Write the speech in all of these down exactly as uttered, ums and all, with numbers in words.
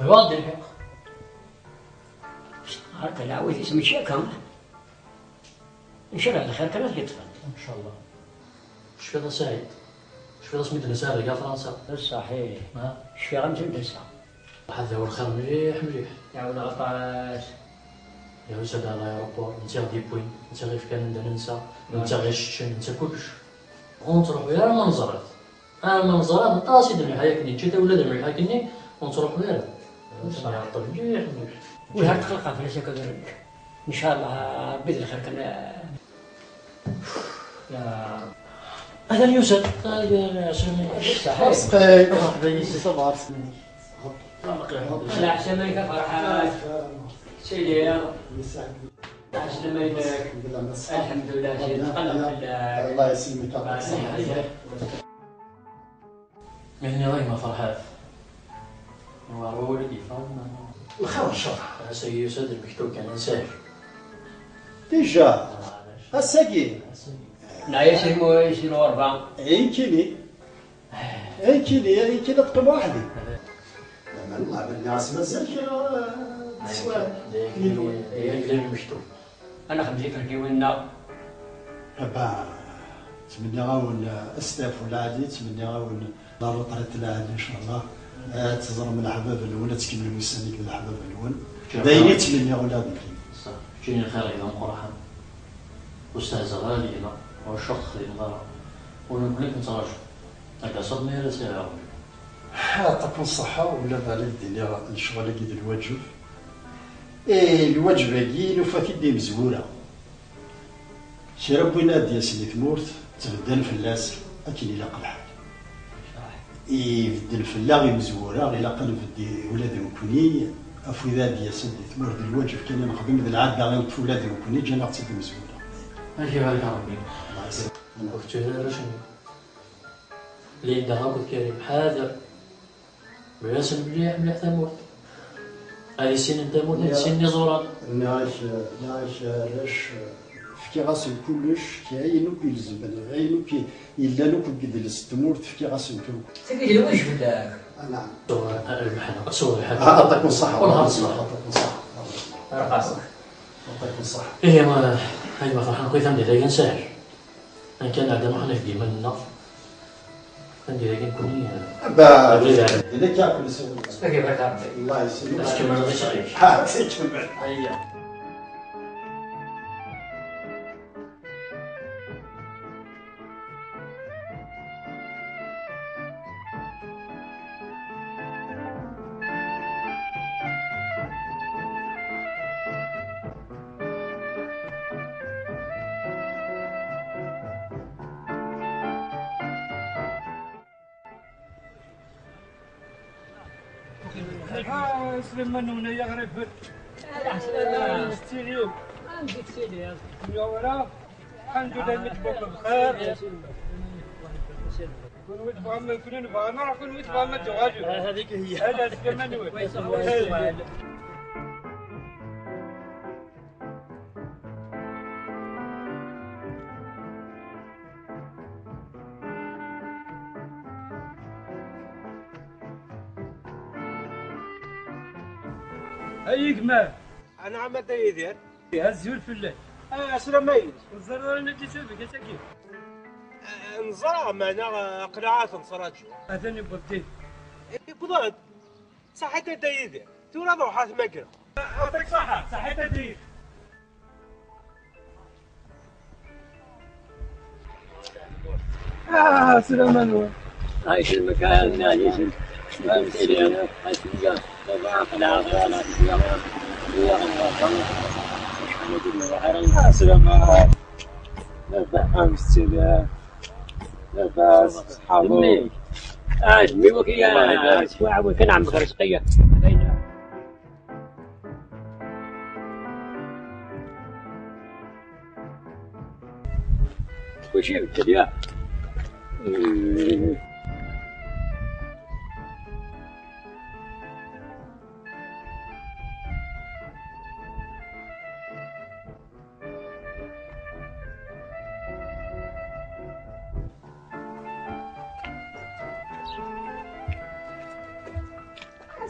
Yuɣal-d lḥiq. Ɣer d lɛawit-is mačči akka. Ncallah d lxir kan ad t-yeṭṭfen. Ncallah. Tecfiḍ a Saɛid? Tecfiḍ asmi d-nsa ar deg Fransa? D ṣṣeḥ, ih. Ha? Cfiɣ amzun d ass-a. Ḥader lxir mliḥ, mliḥ. Iɛawen aṭas. Yusa-d ɣer l'aéroport, netta i ɣ-d-yewwin, netta i ɣ-ifkan anda nensa, netta i ɣ-iseččen, netta kullec. Ur nettruḥu ara ma neẓra-t. Arma neẓra aṭas i d-mliḥ akken, yečča tawla d mliḥ akken-nni, ur nettruḥu ara. Nɛeṭṭel mliḥ, mliḥ. Ur ttqelqeɣ fell-as akka tura nekk. Ncallah Rebbi d lxir kan. Atan yusa-d. Ay, ay, ay, ɛeslama-ik. Ṣṣeḥ. Merḥba yis-s. Leɛsama-ik a Ferḥat. Sidi. Ɛeslama-inek. Alḥemdulillah, sidi, tqelleb fell-ak. Allah yesselmek a Ferḥat. Ma tenniḍ a gma Ferḥat, yewɛer wawal i d-yeffɣen, neɣ? Lxir n ccer. Ass-agi yusa-d lmektub kan, ad nsahel. Déjà, ass-agi. Ass-agi. Neɛya si lmu-, si lɣerba. Nekkini. Nekkini, nekkini ad qqimeɣ weḥd-i. Lameɛna, lameɛna, nniɣ-as mazal kra, eh, teswa. D ayagi, d ayagi lmektub. Ad nexdem tiferkiwin-nneɣ. Aba, ttmenniɣ-awen, eh, asteɛfu lɛali, ttmenniɣ-awen la retraite lɛali, inchallah. Eh, ad teẓrem leḥbab-nwen, ad tkemmlem ussan-ik d leḥbab-nwen. D ayen i ttmenniɣ ula d nekkini. Ṣṣeḥ. Keččini lxir-ik d ameqqran. Ur stehzaɣ ara deg-neɣ, ur cukkeɣ texdimeḍ ara. Ula d nekkni ad k-nettraǧu. Ad d-taseḍ mi ara sɛiɣ. Yeɛṭik ṣṣeḥḥa, ula d ala d-iniɣ lecɣal-agi d lwaǧeb. Eh, lwaǧeb-agi nufa-t-id imezwura. Kra n win ad d-yasen i tmurt, ttbeddan fell-as akken ilaq lḥal. Ibedden fell-aɣ imezwura, ilaq ad nbedd ula d nekkni, ɣef wid ad d-yasen di tmurt d lwaǧeb kan ad nexdem, d lɛada i neṭṭef ula d nekkni, ǧǧan-aɣ-tt-id imezwura. Ad k-ibarek Rebbi. Allah yesɛa. Ur tettuhi ara acengu. Linda akked Karim, ḥader. Mel-asen mliḥ, mliḥ tamurt. Ad issinen tamurt, ad issinen iẓuran. Nniɣ-ak, nniɣ-ak, arrac, fkiɣ-asen kullec, ayen akk ilezmen, ayen akk yellan akk deg idles n tmurt, fkiɣ-asen-t akk. Tagi d lwaǧeb fell-ak. Ah, naɛam. Ad tsewweḍ lḥaǧa, ad tsewweḍ lḥaǧa. Ah, yeɛṭikum ṣṣeḥḥa. Wellah ad tsewweḍ. Yeɛṭikum ṣṣeḥḥa. Yeɛṭikum ṣṣeḥḥa. Ihi, ma, ay ma Ferḥat, nekk tameddit-agi ad nsahel. Ayen kan nɛedda ma xnaf deg iman-nneɣ. Anda i nekkni, eh, abrid ɛeddan akka, ad k-yesɛu. Ad k-ibarek Rebbi. Allah yesɛa. Ad tkemmleḍ ccɣel-ik. Ha, ad tkemmel. Ayya. Ah, Sliman, huna ya ɣriben. Ala, Sliman. Ah, s-tiliḍ. Amek i tettiliḍ? Nura, الحمد لله, mi tewweḍ bxir. Kunwi tebɣam, kunwi nebɣa, ma kunwi tebɣam ad tuɣalem. Ah, هذيك هي. Ala, Sliman, nwi. Ay gma. Anɛam a Dda Yidir. Azul fell-ak. Ah, aslama-inek. Ur teẓriḍ ara nadi tabeggat-agi? Ah, neẓra, meɛna, ah, aql-aɣ ad t-nettraǧu. Atan yewweḍ-d. Yewweḍ-d. Ṣaḥit a Dda Yidir. Tura ad ruḥeɣ ad t-mmagreɣ. Yeɛṭik ṣṣeḥḥa, ṣaḥit a Dda Yidir. Ah, Sliman. Ɛic lmekan, ɛic. Ah, Sliman. Labas, am Sliman. Labas, ḥamu. Ah, mmi, waki, ah, kan عمك رزقية. Mačči ibeddel, ya.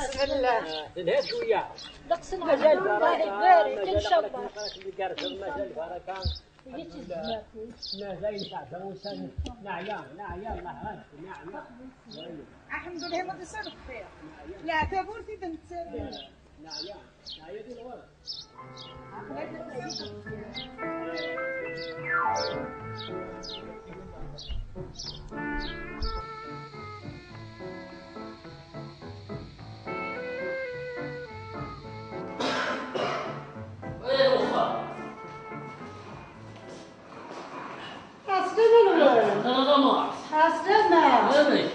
Ɛeslama. Telha cwiya. Ddeqs n mazal lbaraka, mazal aql-aken mazal lbaraka. Mazal neɛya, neɛya, Allah ɣef, neɛya. الحمد لله، ما تصير خير. لا، تابورتي بنت. نعيا، نعيا دي الغرب. وين وخا؟ عسلامة الولد. أنا ضمار. عسلامة. وينك؟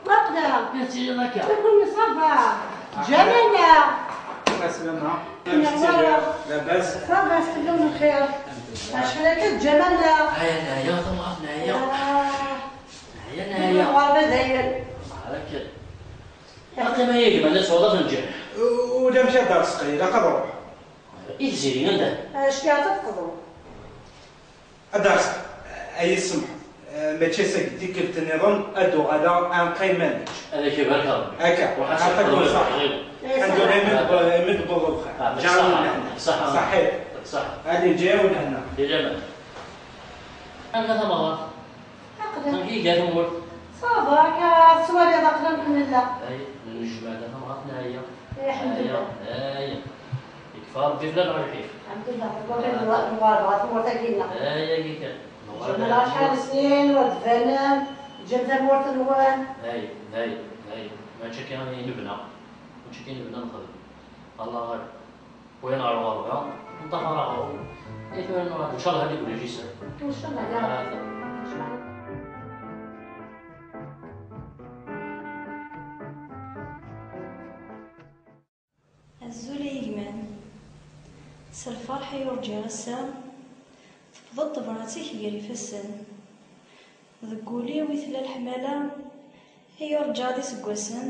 واقدة. يا سيدي لك. تقول لي صافا. جمالة. عسلامة. منورة. لاباس؟ صافا، سلم الخير. الحمد لله. شحال هكا جمالة؟ هيا، هيا، ضمار، هيا. آه. هيا، هيا. منورة داير. بارك. باقي ما يجي، ما الناس وضعت نجح. ولا مشى دار سقي، لا قدر. إيه زيري، عندها. آه، شتي عطاتك قدر؟ Ad aɣ-, ay yessemḥ, eh, mačči ass-agi, tikkelt nniḍen ad d-uɣaleɣ ad nqim ad nečč. Ad ak-ibarek Rebbi. Akka. Ruḥ ad ad tṣeḥḥeḍ, tṣeḥḥeḍ. Ṛebbi. Ṛebbi. Alhamdulillah, imi d-, imi d-tewweḍ lexxer. Yeɛṭik ṣṣeḥḥa. Yeɛṭik ṣṣeḥḥa. Ṣaḥit. Ṣaḥḥa. Ad yeǧǧa-yawen lehna. Di laman. Anda tameɣra? Aql-aɣ. Amek iga tmurt? Ça va, akka tettwaliḍ aql-aɣ nḥemmel. Ay, nejmeɛ-d tameɣra neɛya. Ay, alḥemdulillah. Ay, ay. Yekfa Rebbi fell-aneɣ lḥif. Alḥemdulillah, tewweḍ-d lɣerba ɣer tmurt-agi-nneɣ. Ay, agi kan. Jemmleɣ acḥal n snin ur d-tbanem, ǧǧem tamurt-nwen. Ay, ay, ay. Mačči akka i nebna. Mačči akka i nebna nexdem. Allah ɣaleb. Win ɣer ɣerba, nṭaxer aɣrum. I tura nuɣal, ncallah ad d-iwel jiser. Ncallah, ya Rebbi. Azul a gma-m. S lferḥ i yurǧiɣ ass-a, tewweḍ-d tebrat-ik gar ifassen. Deg wul-iw i tella leḥmala i yurǧaɣ d iseggasen.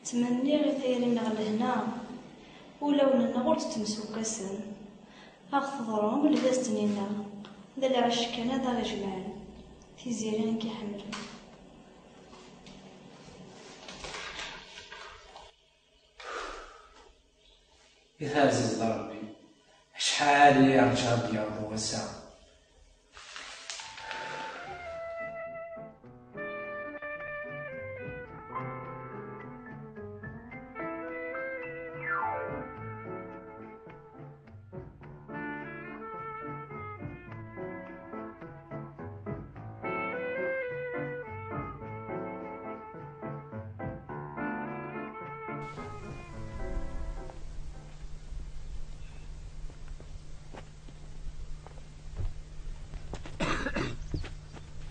Ttmenniɣ i tayri-nneɣ lehna, ulawen-nneɣ ur d-ttemsukkasen. A ɣ-teḍru am lbaz d-ninna, d lɛecc kan ad aɣ-ijemɛen, tiziri i k-iḥemmlen. I teɛzizeḍ a Rebbi, acḥal i rǧaɣ ad d-yaweḍ wass-a.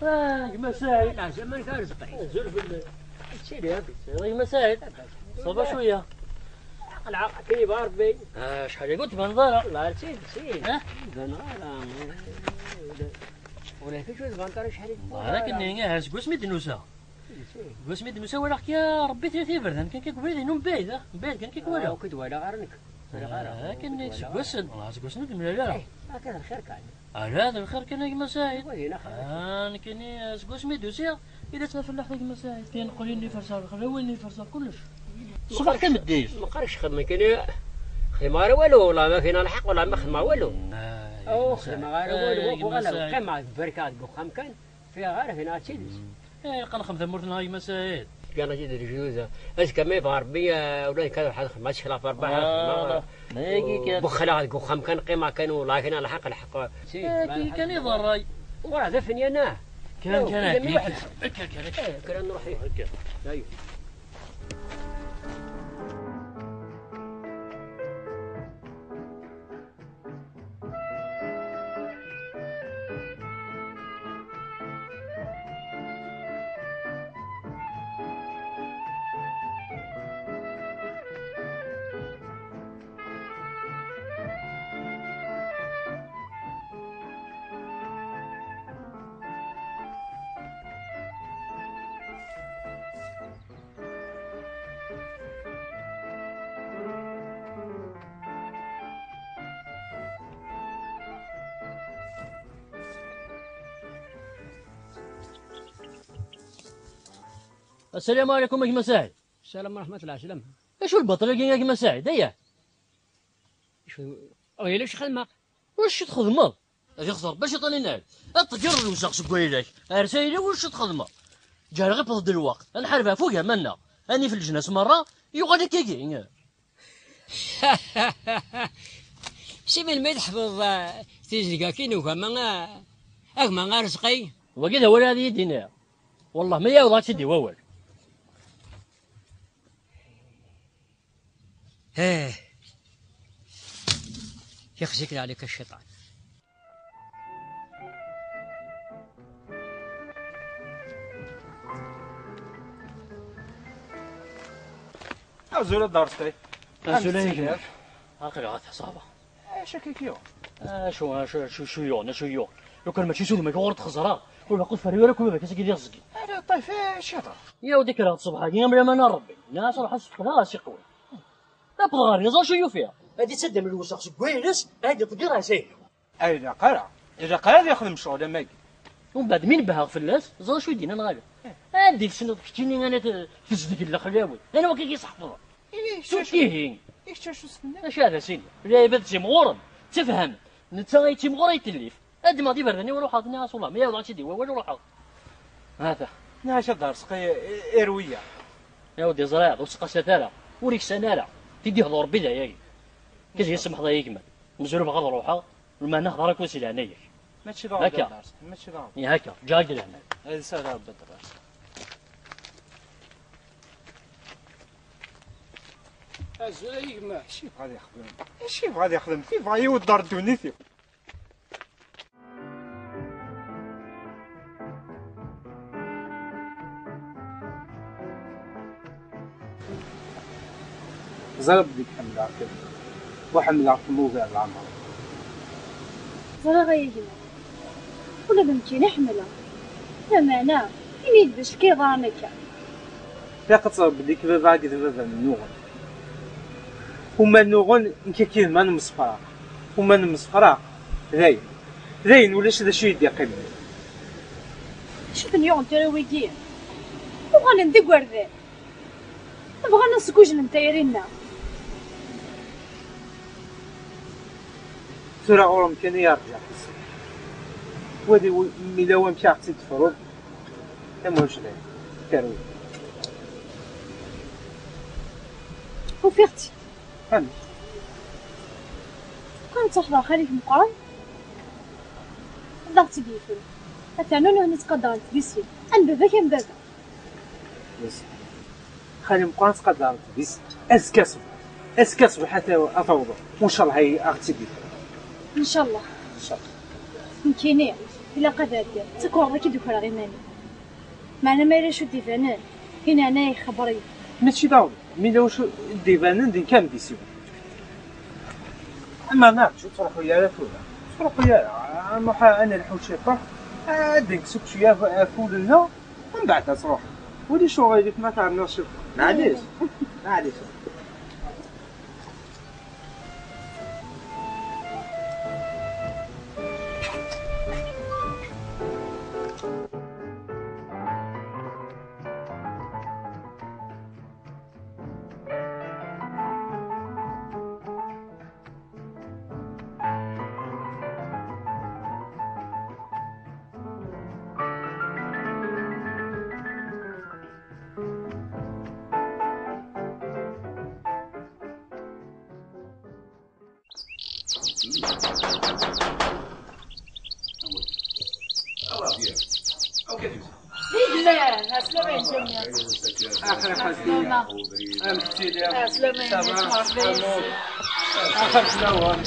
آه، يا مساعد. لا، زمان كان صغير. زول في ال-، تشيل يا أخي. يا مساعد. صبا شوية. العقل كيف عارف بي؟ آه، شحال قلت ما نظهر. لا، تشيل، تشيل. ها؟ زمان، آه، ولا، ولا في شوية زمان ترى شحال. هذاك النية، هاز قوس ميد نوسا. قوس ميد نوسا ولا كي ربي ثلاثة بردان، كان كيك بعيد، هنا بعيد، آه، بعيد، كان كيك ولا. آه، كنت ولا غير نك. آه، كان سقوسن. والله سقوسن ميد نوسا. إيه، هكذا الخير كان. على هذا الخير كان يا مساعد. وين آخر؟ آه، نكني سقوس ميد نوسا. إذا تفلح ذاك المساعد، كاين قليل اللي فرصة، الخلاوي اللي فرصة، كلش. الصبح كم الديس؟ ما قالكش خدمة، كاين خدمة غير والو، والله ما فينا الحق، والله ما خدمة والو. آه، أو يا خدمة غير مساعد. والو، آه، يا والو، مساعد. قيمة بركات بو خام كان، فيها غير هنا تشيلس. إيه، قال خمسة مورتنا يا مساعد. كان جيد الجوزة. إيش كان ما يفعل بيا، ولا كان واحد ما تشكل في أربعة. آه، ما يجي كان. بخلا غير خام كان قيمة كان، والله كان الحق، الحق. سي، آه، كي كان يضري. وراه ذا فين ينا؟ كان، كان هكا. هكا، هكا، هكا. إيه، كان نروح هكا. أيوه. السلام عليكم يا كما سعيد. السلام ورحمة الله، سلام. اش البطل يا كما سعيد؟ اياه. شو؟ او يلا، شو خدمة؟ واش تخدمض؟ هذه خسر باش يطلع لنا. الطير الوسخ سكويلك. ارسايلي واش تخدمض؟ جا غير بضد الوقت. نحارب فوق مالنا. اني في الجناس مرة. يغلق كيكي. Si melmi i tḥefḍeḍ, ah, tizlatin n ugama, ah, a gma Arezqi? Wagi d awal ara yi-d-iniḍ. Wellah ma yawḍ ad tt-id-iwi wawal. Eh. Yexzi-k leɛlik a cciṭan. Azul a Dda Arezqi. Azul a gma. Aql-aɣ a ça va. Acu akka k-yuɣen? Acu, acu, acu, acu yuɣen, acu yuɣen? Lukan mačči s udem-ik ɣur txeẓra, ur baqi ur ferru ara akk baba-k asagi d iẓgi. Ala ṭṭif, acu yeḍra? Yaw di kkreɣ-d ṣṣbeḥ-agi am laman n Rebbi. Nniɣ-as ruḥ ad sfeqdeɣ a si qwi. Iwweḍ ɣer-i, ẓer acu yufiɣ. Ad ittaddam lewsex seg wayla-s, ad iṭeggi ɣer saylu. Ay, ilaq ara. Ilaq ara ad yexdem ccɣel am wagi. Umbeɛd mi nebbheɣ fell-as, ẓer acu i d-yenna neɣ ala. Anda i tessneḍ keččini ana t-, tezdeg n lexlawi? Anwa akka i k-iseḥfḍen? Ih, kečč acu, ihi, i kečč acu s-tenniḍ? Acu ara s-iniɣ? Lɛibad ttimɣuren, ttefhamen. Netta ay ttimɣur ay tellif. Ad d-mɣeɣ d iberdan-iw ruḥeɣ, nniɣ-as wellah, ma yawḍ ad tt-id-iwawal ruḥeɣ. Hata. Nniɣ-ak a Dda Arezqi, i-, irwi-yaɣ. Yaw d-iẓriḍ, ur ttqasat ara, ur iksan ara. Ti d-ihḍu Rebbi d ayagi. Kaz yessemḥeḍ ay gma. Mazal bɣa ad ruḥeɣ, lmeɛna hḍer akk si leɛnaya-k. Mačči d aɣbel akka. Mačči d aɣbel. Ihi akka, ǧǧiɣ-ak-d lehna. Ad yesɛu Rebbi ddreɣ. Azul a gma. Acu yebɣa ad yexdem? Acu yebɣa ad yexdem? Yebɣa yiweddeṛ ddunit-iw. Ẓriɣ belli ḥemmleɣ-kem, u ḥemmleɣ-kem ugar leɛmer. Ẓriɣ ay gma, ula d nekkini ḥemmleɣ. Lameɛna, ini-yi-d d acu akka yeḍran akka. Ilaq ad teẓreḍ belli k baba akked baba nnuɣen. Uma nnuɣen, nekk akked ma nemsefraq. Uma nemsefraq, dayen. Dayen, ulac d acu i d-iqqimen. Acu ten-yuɣen tura wigi? Uɣalen d igerdan. Bɣan ad sgujlen tayri-nneɣ. Tura ɣur-m kan i yerǧa ḥesseɣ. Wali w-, mi la wamek i ɣ-tt-id-tefruḍ. Am wejlay. Terwi. Ufiɣ-tt. Amek? Kan ttaxdeɣ xali-k meqqren. Ad aɣ-tt-id-yefru. Atan ur nehni ttqadaren-t di sin. Am baba-k am baba. Yes. Xali meqqren ttqadaren-t di sin. Azekka ṣṣbeḥ. Azekka ṣṣbeḥ ad t-, ad t-awḍeɣ. Ncallah ay aɣ-tt-id-yefru. Ncallah. Ncallah. Nekkini, ilaq ad ɛeddiɣ. Ttakreɣ ad k-id-ukreɣ iman-im. Meɛna ma yella acu d-ibanen, ini-aɣ-d xebber-iyi. Mačči d aɣbel, mi yella wacu d-ibanen d nekk am d isiwen. Ama neɣ ur ttruḥu ara tura, ur ttruḥu ara, nruḥ ad nelḥu ciṭuḥ, ad d-nekkes akk cwiya af-, afud-nneɣ, mbeɛd ad truḥ. Ulac uɣilif ma terniḍ ciṭuḥ. Maɛlic, maɛlic. Di gma, ɛeslama-yak. Axir a xalti. Ɛeslama. Amek tettiliḍ? Ɛeslama-yak. Ça va? Amek tettiliḍ? Axir fell-awen.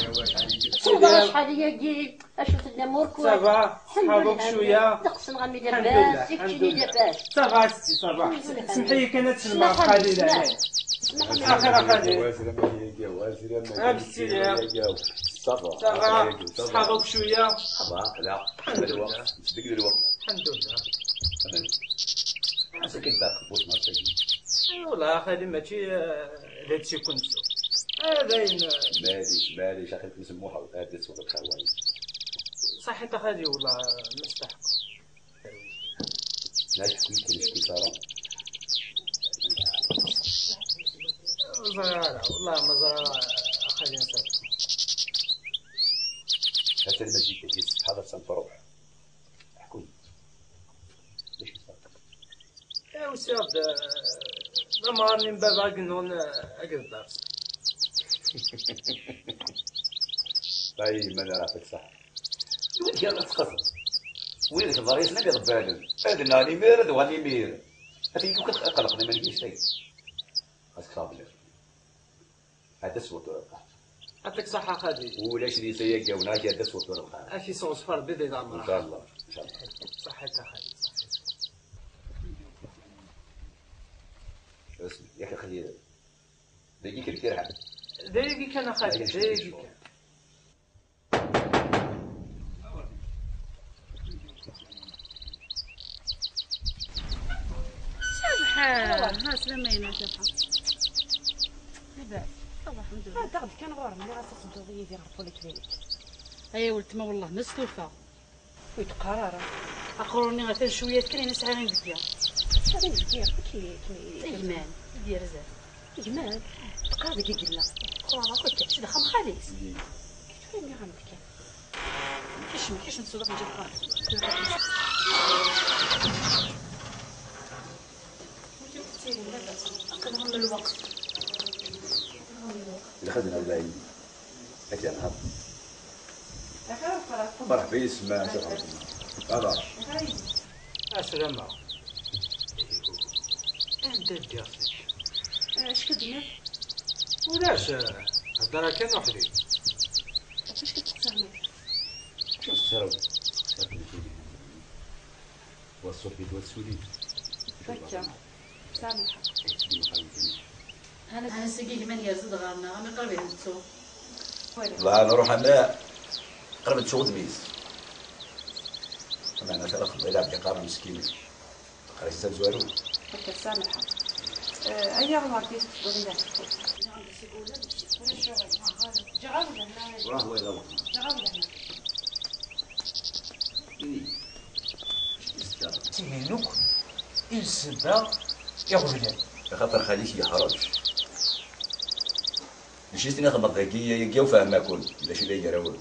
Acḥal-agi? Acu tellam ur kun? Ça va? Ḥaḍu cwiya. Deqsen ɣam i labas, keččini labas. Ça va, ça va. Semḥ-iyi kan ad sellmeɣ ɣef xali leɛnaya. Axir a xali. Amek tettiliḍ? Ça va. Ça va. Ḥaḍu cwiya. Ça va, la. Alḥemdulillah. Nesdegdel lweqt. Alḥemdulillah. Amek akka i tebɛed tewwurt n wass-agi? Ay, wellah a xali, mačči, eh, d acu i ken-ttuɣ. Ah, dayen, eh. Maɛlic, maɛlic, axi tmesmuḥeḍ, ad d-tesweḍ lxir wayeḍ. Ṣaḥit a xali, wellah, ma steḥqeɣ. Nek kuy kiliş kuzarım. لا، لا، والله ما زال أخذ ينصر. هذا المسجد الذي تتحدث عن طروح. احكم. ليش يصير؟ إيه، وسير د-، لما راني مبابا قلنا أقدر. طيب، ما نعرفك صح. وين كان تقصد؟ وين الضريس لم يضبالن؟ هذا ناني مير، هذا واني مير. هذا يقول لك أقلق، ما نجيش شيء. خاصك صابر. هذا سوى طرق. يعطيك الصحة خالي. ولا شري سيا جاونا، هذا سوى طرق. أكي صوص فار بدي دعم إن شاء الله، إن شاء الله. صحيت خالي، صحيت. اسمع، يا أخي خلي. دقيقة الكرهة. دقيقة كان خالي، دقيقة كان. شحال؟ ها سلامة يا شفا. لاباس؟ صافا الحمد لله. هذا غد كان غور، ملي غتخدو يدي غير بوليكلينيك. ايا ولد ما والله نستوفى. ويتقرارا. اخروني غير شويه كاين ساعه غنقديها. غنقديها كي كي. ايمان، دير زاد. ايمان. تقرا ديك قلنا. خلاص كنت شد خم خالص. كي تفهمي غنقديها. كاش، كاش نصدق نجيب خالص. الخدمة ولا عيني. هكا نهار. مرحبا يسمى، شوف. هذا. السلامة. أنت ديالك. اش كدير؟ ولاش، هضره كان وحدي. اش كتخسر؟ شو السر؟ والصوت بيت والسوليت. هكا. سامحة. أنا أنا ساقي كمان يرزد غارنا، أنا قربي نتسو. لا، نروح أنا قرب تشوف دميس. أنا أنا شرف الله يلعب جقار مسكين. قريت زاد زوارو. هكا سامحة. آه، أيا غلطي، تقولي لا. واه، واه، واه. إيه. تيهينوك إلسبا يغلبان. خاطر خليك يحرج. ماشي تني خدمت ذاكي يا وفاهم ما كون، لا شي لا يقراول.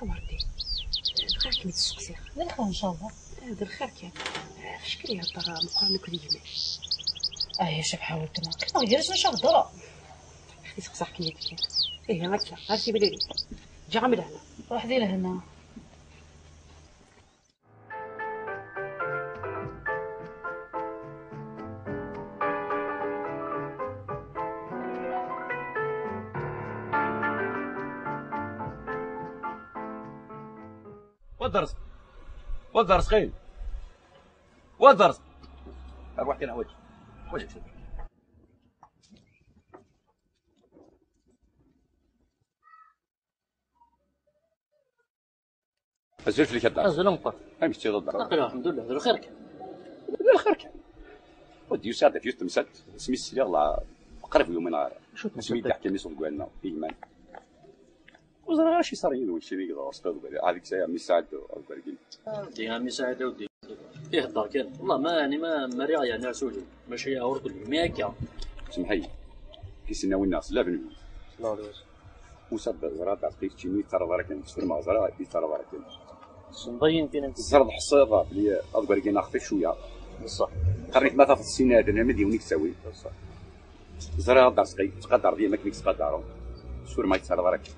أمرتي. بغيت كي تسقسي. لا خير إن شاء الله. هذا الخير كان. فاش كان يهضر مقارنك ديما. آه يا شبحة ولدنا. كيف ما غيرش نشوف الضرا. أختي سقساك كي يدير. إيه هكا. عرفتي بلي. جا من هنا. روح دير هنا. ودرس. ودرس خير. ودرس. أروح كان عوج. وجهك. أزول فيك الدار. أزول أمطر. أمك تشيل الدار. أقل الحمد لله، ذو خيرك. ذو خيرك. ودي يساعد في يوتم سد. سمي السرير الله. قريب يومين عارف. شو سمي تمسك؟ تحكي ميسو قالنا. إيمان. وزرا شي صار يدو شي يقدر أصدق. هذيك ساعة مي ساعد أو قرقين. دي مي ساعد ودي. إيه الدار كان. والله ما يعني ما ما ريع يعني سوجي. ماشي أورد المية كا. سمحي. كيسنا والناس لا بنو. لا لا. وصاب زرا تاع تقيت شي مية ترى بركن، سفر ما زرا يترى بركن. سنضين فينا نتسرد حصيرة بلي أكبر كي ناخذ شوية. بصح. قريت ما تاخذ السينات، أنا مدي ونيك سوي. بصح. زرا دار سقي، تقدر دي ماك نيك تقدر. سفر ما يتسرى بركن.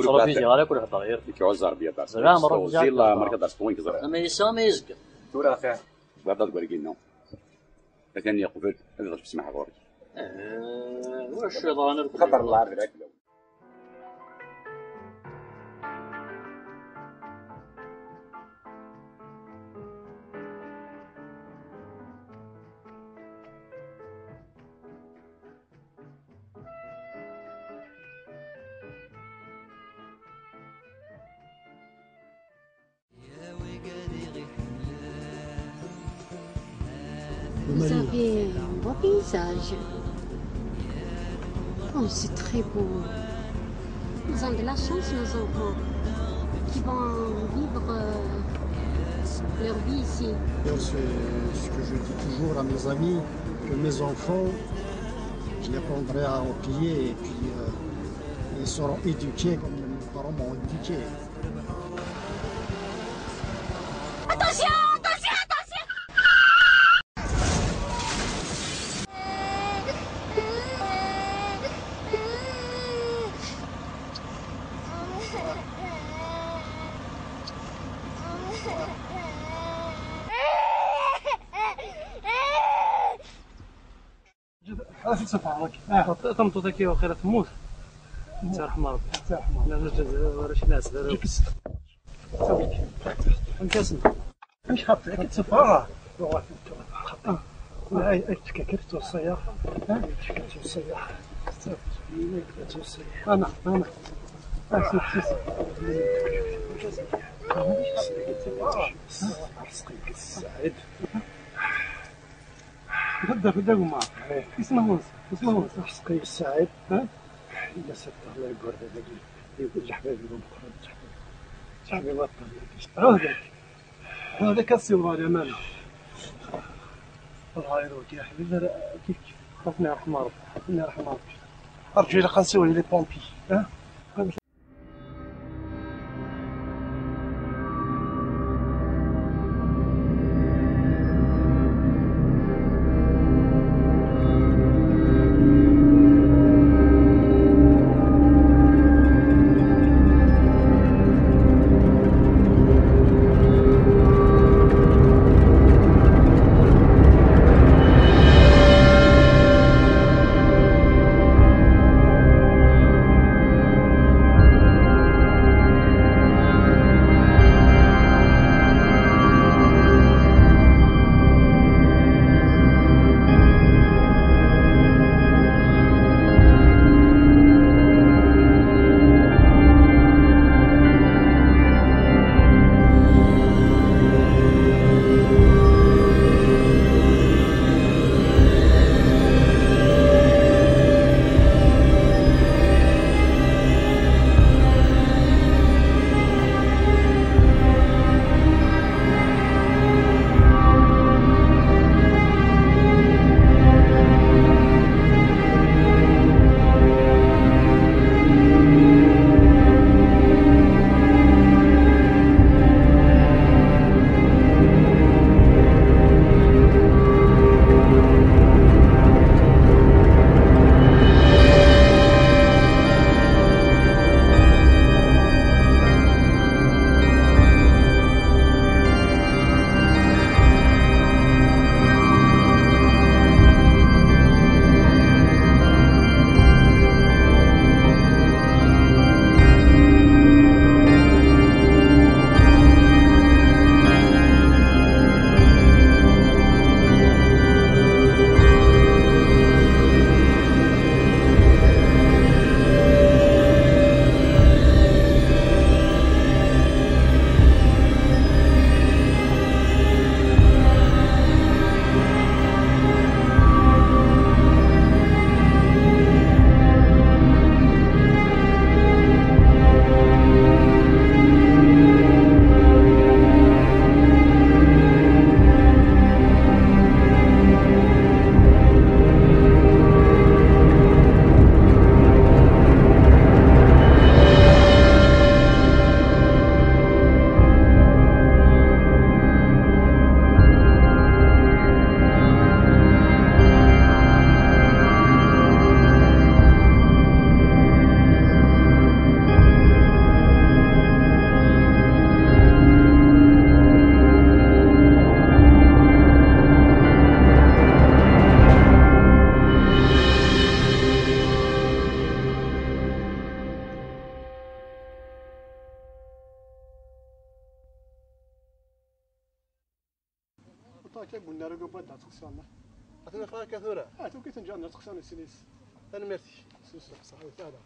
صرا بيجي على كل هضرة، يا ربي. كي عزار بيا دار سقي. زرا مرة بيجي زي الله على مرة دار سقي وين زرا. أما يسا ما يزقى. تورا فيها. بعد أكبر كي نو. لكن يقبل، هذا غير بسمع غوري. آه، واش يضان الكل؟ خبر الله عبد العالمين. Vous avez un beau paysage. Oh, c'est très beau. Ils ont de la chance, nos enfants, qui vont vivre euh, leur vie ici. C'est ce que je dis toujours à mes amis, que mes enfants Je les prendrai au pied et puis euh, ils seront éduqués comme nous serons éduqués. Attention, attention, attention. Tameṭṭut-agi waqila temmut. Yettwarḥem Ṛebbi. Yettwarḥem Ṛebbi. Ur necɛel ara. Amek asen? Amek xaṭi? Akken teffeɣ. Ay, ay, tefka kra tweṣṣa-yaɣ. Ay, tefka tweṣṣa-yaɣ. Ana, ana. Ṛezqi-k ssaɛid. Tebda, tebda gma. Isem-nnes, isem-nnes. Ṛezqi-k ssaɛid. Illa s Allah igerrez dagi. Leḥbab-iw ameqqran, leḥbab. Leḥbab aṭṭan. Ɛuhdak. Ɛuhdak ad ssiwḍeɣ lamana. Allah iruḥ ya ḥbib, ara kif kif. Ṛebbi irḥem Ṛebbi. Ṛebbi irḥem Ṛebbi. Ṛǧu ilaq ad nsiwel i les pompiers. Ṭṭaq akk unnar-agi n wadda ttqeṣṣirna. Atan aql-ak tura. Ah, tugi tenǧer n ttqeṣṣirna sin-is. Tanemmirt-ik. Susef, ṣaḥit, ala.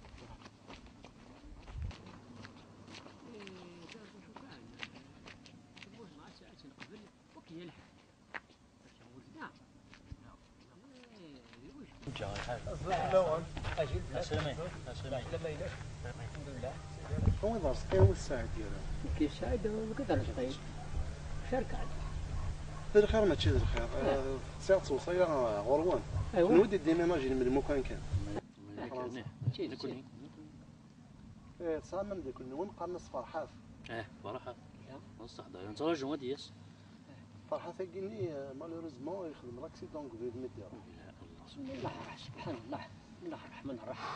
Awi d Arezqi, awi d Saɛid yara. Nekk Saɛid, nekk d Arezqi. Cerkan. D lxir mačči d lxir. Eh, sɛiɣ ttewṣaya ɣur-wen. Aywa. Kenwi d-iddiminajin m lmukan kan. Nekkni. Eh, tesɛam ameddakel-nwen qqaren-as Ferḥat. Eh, Ferḥat. Illa. Ṣṣeḥ dayen, nettraǧu ad d-yas. Ferḥat-agi-nni, eh, malheureusement, yexdem l'accident deg ubrid mi d-iruḥ. Subḥan Allah, subḥan Allah, bismillah rreḥman rreḥim.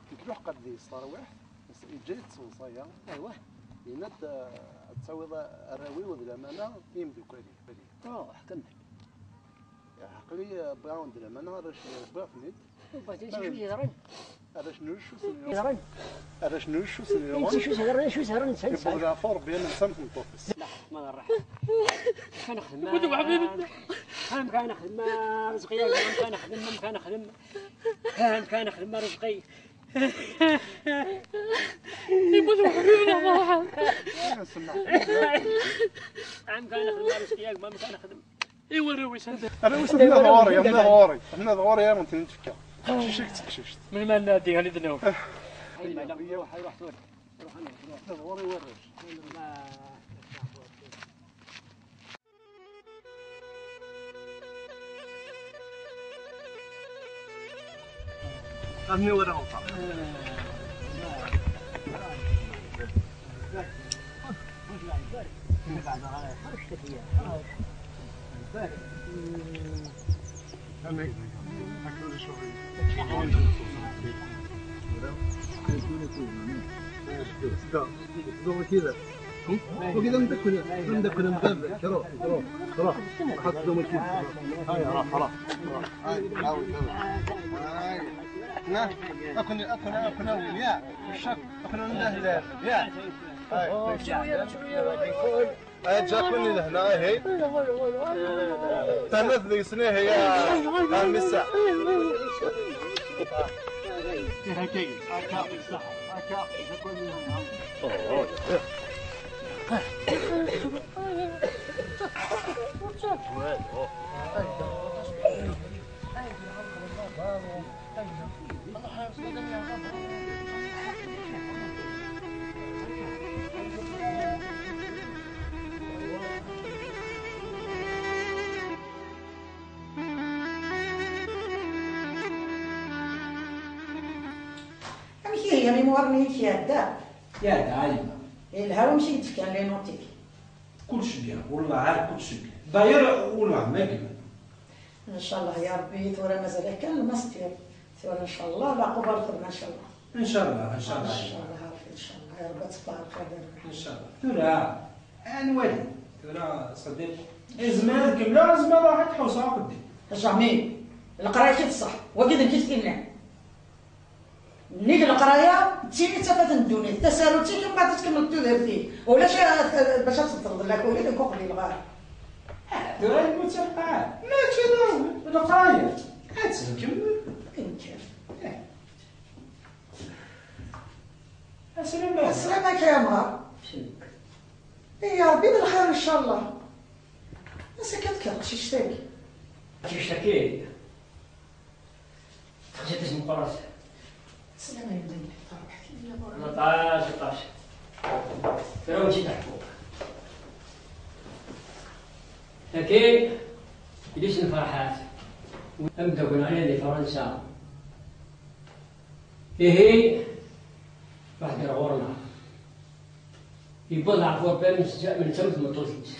Nekk ruḥ qad d-yestarwiḥ, yeǧǧa-yi-d ttewṣaya. Aywa. Yenna-d, eh, ad tawiḍ arraw-iw d lamana i yimdukal-ik. Ruḥ, kemmel. Aql-i, eh, wwiɣ-awen-d lamana, arrac-nni wwiɣ-ten-id. Wwiɣ-ten-id, acu yeḍran? Arrac n ucus n yeḍran? Arrac n ucus n yeḍran? Acu yeḍran, acu yeḍran, nesɛa, nesɛa. Yewweḍ leɛfu Rebbi, ad nelsa am tmeṭṭut-is. Bismillah rreḥman rreḥim. Kan nexdem, kan nexdem, Rizqi, kan nexdem, kan nexdem, kan nexdem, Rizqi. Yemmut weḥd-i, neɣ ferḥeɣ. Kan nexdem, Rizqi, kan nexdem. I warraw-is anda? Arraw-is anda ɣur-i, anda ɣur-i, anda ɣur-i, ara tent-in-tefka. Taqcict-ik d teqcict. Melmi ara nɛeddi, ɣer i d-nawi? Ay, ma la, ruḥ, ruḥ tura. Ruḥ, ruḥ. Anda ɣur-i warrac. Armi wara uṭar. وكذا مدكنا، مدكنا مبابك. روح، روح، روح. حط دوم الكيس. هاي، روح، روح، روح. هاي، عاود، عاود. هاي. نا، أكن، أكن، أكن، أكن، يا. الشك، أكن، لا، لا، يا. هاي. شوية، شوية. هاي، جاكوني لهنا، هاي. تنف لي سنيه، يا. هاي، مسا. هكا، هكا، هكا. Amek ihi, amimuṛ-nni-inek iɛedda? Iɛedda, a yemma. Yelha wamek i k-d-fkan les notes-ik? Kullec bien, wellah ar kullec bien. D'ailleurs, wellah ma gma. Ncallah ya Ṛebbi, tura mazal kan lmastir. Tura ncallah lɛaquba lxedma ncallah. Ncallah, ncallah. Ncallah a Ṛebbi, ncallah ya Ṛebbi ad teffeɣ lxir a Ṛebbi. Ncallah. Tura ad nwali. Tura Ṣadiq. Izmer ad kemmleɣ, izmer ad ruḥeɣ ad ḥewseɣ akked-k. Jamais. Leqraya-k d ṣṣeḥ. Wagi d nekk i t-yennan. Nnig leqraya, d tili d tafat n ddunit. Tasarut-ik, mbeɛd ad tkemmleḍ tudert-ik. Ulac a-, a-, bac ad tbeṭleḍ lakul-ik, nekk ur qbileɣ ara. Ah, tura yemmut lqaɛa. Mačči d leqraya. Ad tt-nkemmel. Inker. Eh. Aslama. Aslama-k a Ɛmer. Cnuk. Eh, ya Ṛebbi d lxir ncallah. Ass-agi ad tekkeḍ teqcict-agi. Teqcict-agi. Texziḍ-as meqqret. Slam a yemma. Aṭas, aṭas. Tura ur tt-id-ḥekkuɣ. Taki, yelli-s n Ferḥat, ameddakel-nneɣ yella di Fransa. Ihi, ruḥ-d ar ɣur-neɣ. Yewweḍ leɛfu Ṛebbi, am netta am tmeṭṭut-is.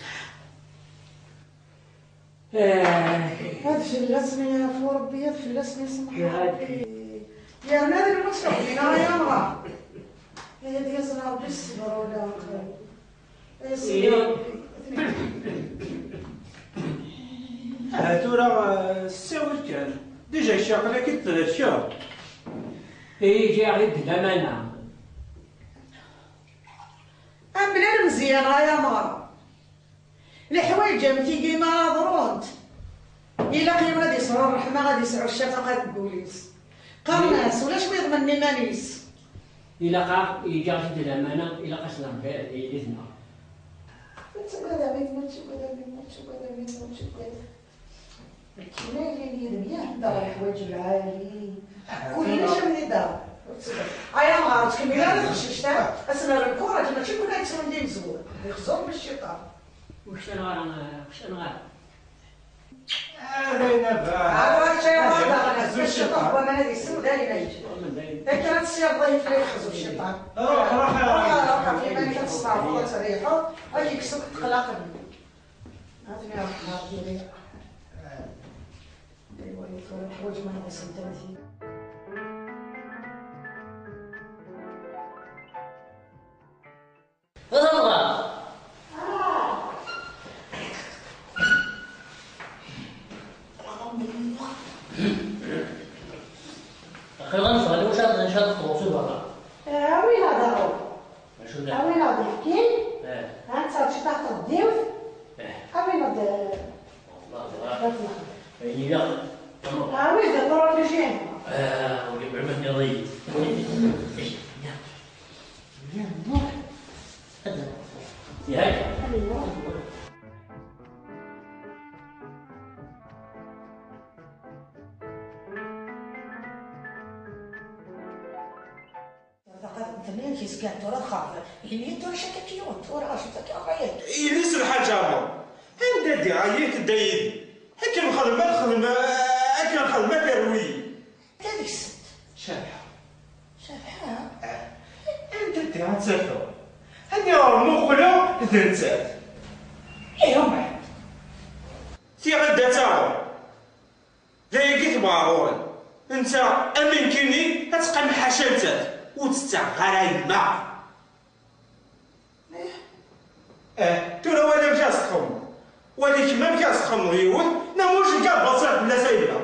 Eh. Ad fell-asen yeɛfu Ṛebbi, ad fell-asen isemmeḥ Ṛebbi. Yerna d lmut tuɣ dinna ay amɣar. Ad yazen Ṛebbi ṣṣber ula aql. Ay Sidi Ṛebbi. Aha tura, eh, ssiwel kan. Déjà ccaqel-agi tderkeḍ. Ihi ǧǧiɣ-d lamana. Amlal Meẓyan ay amɣar. Leḥwayeǧ am tigi ma ḍrunt, ilaq yiwen ad yesɛu ṛṛeḥma, ad yesɛu ccafaqat deg wul-is. Qqaren-as, ulac wi iḍemnen iman-is. Ilaq-aɣ, yeǧǧa-ɣ-t-id lamana, ilaq-as Ṛebbi ad yili yid-neɣ. Ur ttagad a mmi, ur ttagad a mmi, ur ttagad a mmi, ur ttagad. Nekk ma yella yid-m, yah, anda ɣer leḥwayeǧ lɛali. Ulac am di dar. Ur ttagad. Ay amɣar, ur ttkemmil ara teqcict-a, ad s-nerr lkuṛaǧ, mačči kul ad yettun d imezwura. Ixẓu-kem cciṭan. Ur ksaneɣ ara, ur ksaneɣ ara. هذا ينبع. هذا الشيء هذا، هذا الشيء هو من هذه السوداء اللي ما يجي. لكن هذا السياق ضيف لي يحفظ الشيطان. روح، روح، روح، روح، روح، في بالك تستعرض وتريحه، هاك يكسب تقلق منه. هذه يا رحمة، هذه يا رحمة. ايوا، يدخل الحوايج ما نقص انت مثلي. هذا الله. أخي، غنشغل، واش غادي نشغل في الطوسي برا؟ آه، وين هذا هو؟ شو ده؟ آه، وين هذا الحكيم؟ إيه. ها، أنت شي تحت الضيوف؟ إيه. آه، وين هذا؟ والله، والله. هذا الأخضر. إيه، لا. تمام. آه، وين هذا؟ ترى اللي جاي. آه، وجمع من يضيف. إيه، إيه، إيه. Faqat d-nnan kis kan tura txerb. Ini tura cakka kiyut, ur ɛac, ur ɛac. Ilis lḥaǧa. Anda diɣ ay tedda yid-i? Akken xedma texdem, akken xedma terwi. Anda deg-sent? Cabḥa. Cabḥa? Ah. Anda diɣ ad tafeḍ? Anda ɣer muqleɣ d nettat. Ihi umbeɛd. Tiɣ anda taɣeḍ. D ayagi tebɣa ɣur-i. Netta am nekkini ad teqqim ḥaca nettat, ur tettaɣ ara yemma. Eh, tura wali amek ad s-txedmeḍ. Wali kemm amek ad s-txedmeḍ yiwet, neɣ ulac lkaɣeḍ baṣir fell-as a yemma.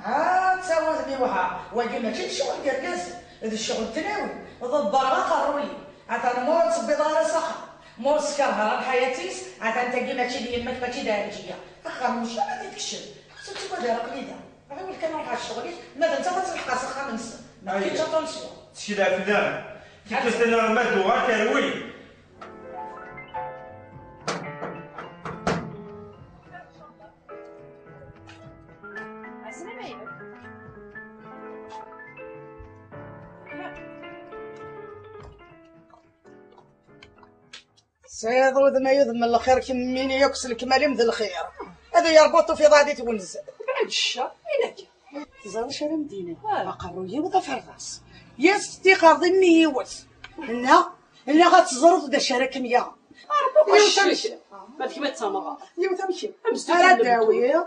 Ah, ah, ttawa d miwha. Wagi mačči d ccɣel n yergazen, d ccɣel n tlawin. Ḍebber aqerruy-im. Atan ma ur tettebbiḍ ara s axxam, ma ur teskerheḍ ara ḥayat-is, atan tagi mačči d yemma-k, mačči d Ɛelǧiya. Axxam n ccɣel ad t-id-tkecem. Ur tettagad ara, aql-i da. Ɣiwel kan ruḥ ar ccɣel-ik, ma d nettat ad telḥeq s axxam-nsen. Ma tgiǧ aṭansyu. Ttkel ɣef nneɣ. Tikkelt nneɣ ma d-uɣal terwi. Sɛiḍ udem ay udem n lxir, kemmini akk s lekmal-im d lxir. Ad iyi-yerbuṭ tufiḍ ɛad i twenz. Bɛed ccer, ilak. Teẓriḍ acu ara m-d-iniɣ? Ah. Aqerruy-iw d aferḍas. Yas tiqerḍ-im mi yiwet. Nna, nna ad teẓreḍ d acu ara kem-yaɣ. Rebbi uqaccic. Ma d kemm ad tamɣeḍ. Yiwet am kemm. Ara d-awiɣ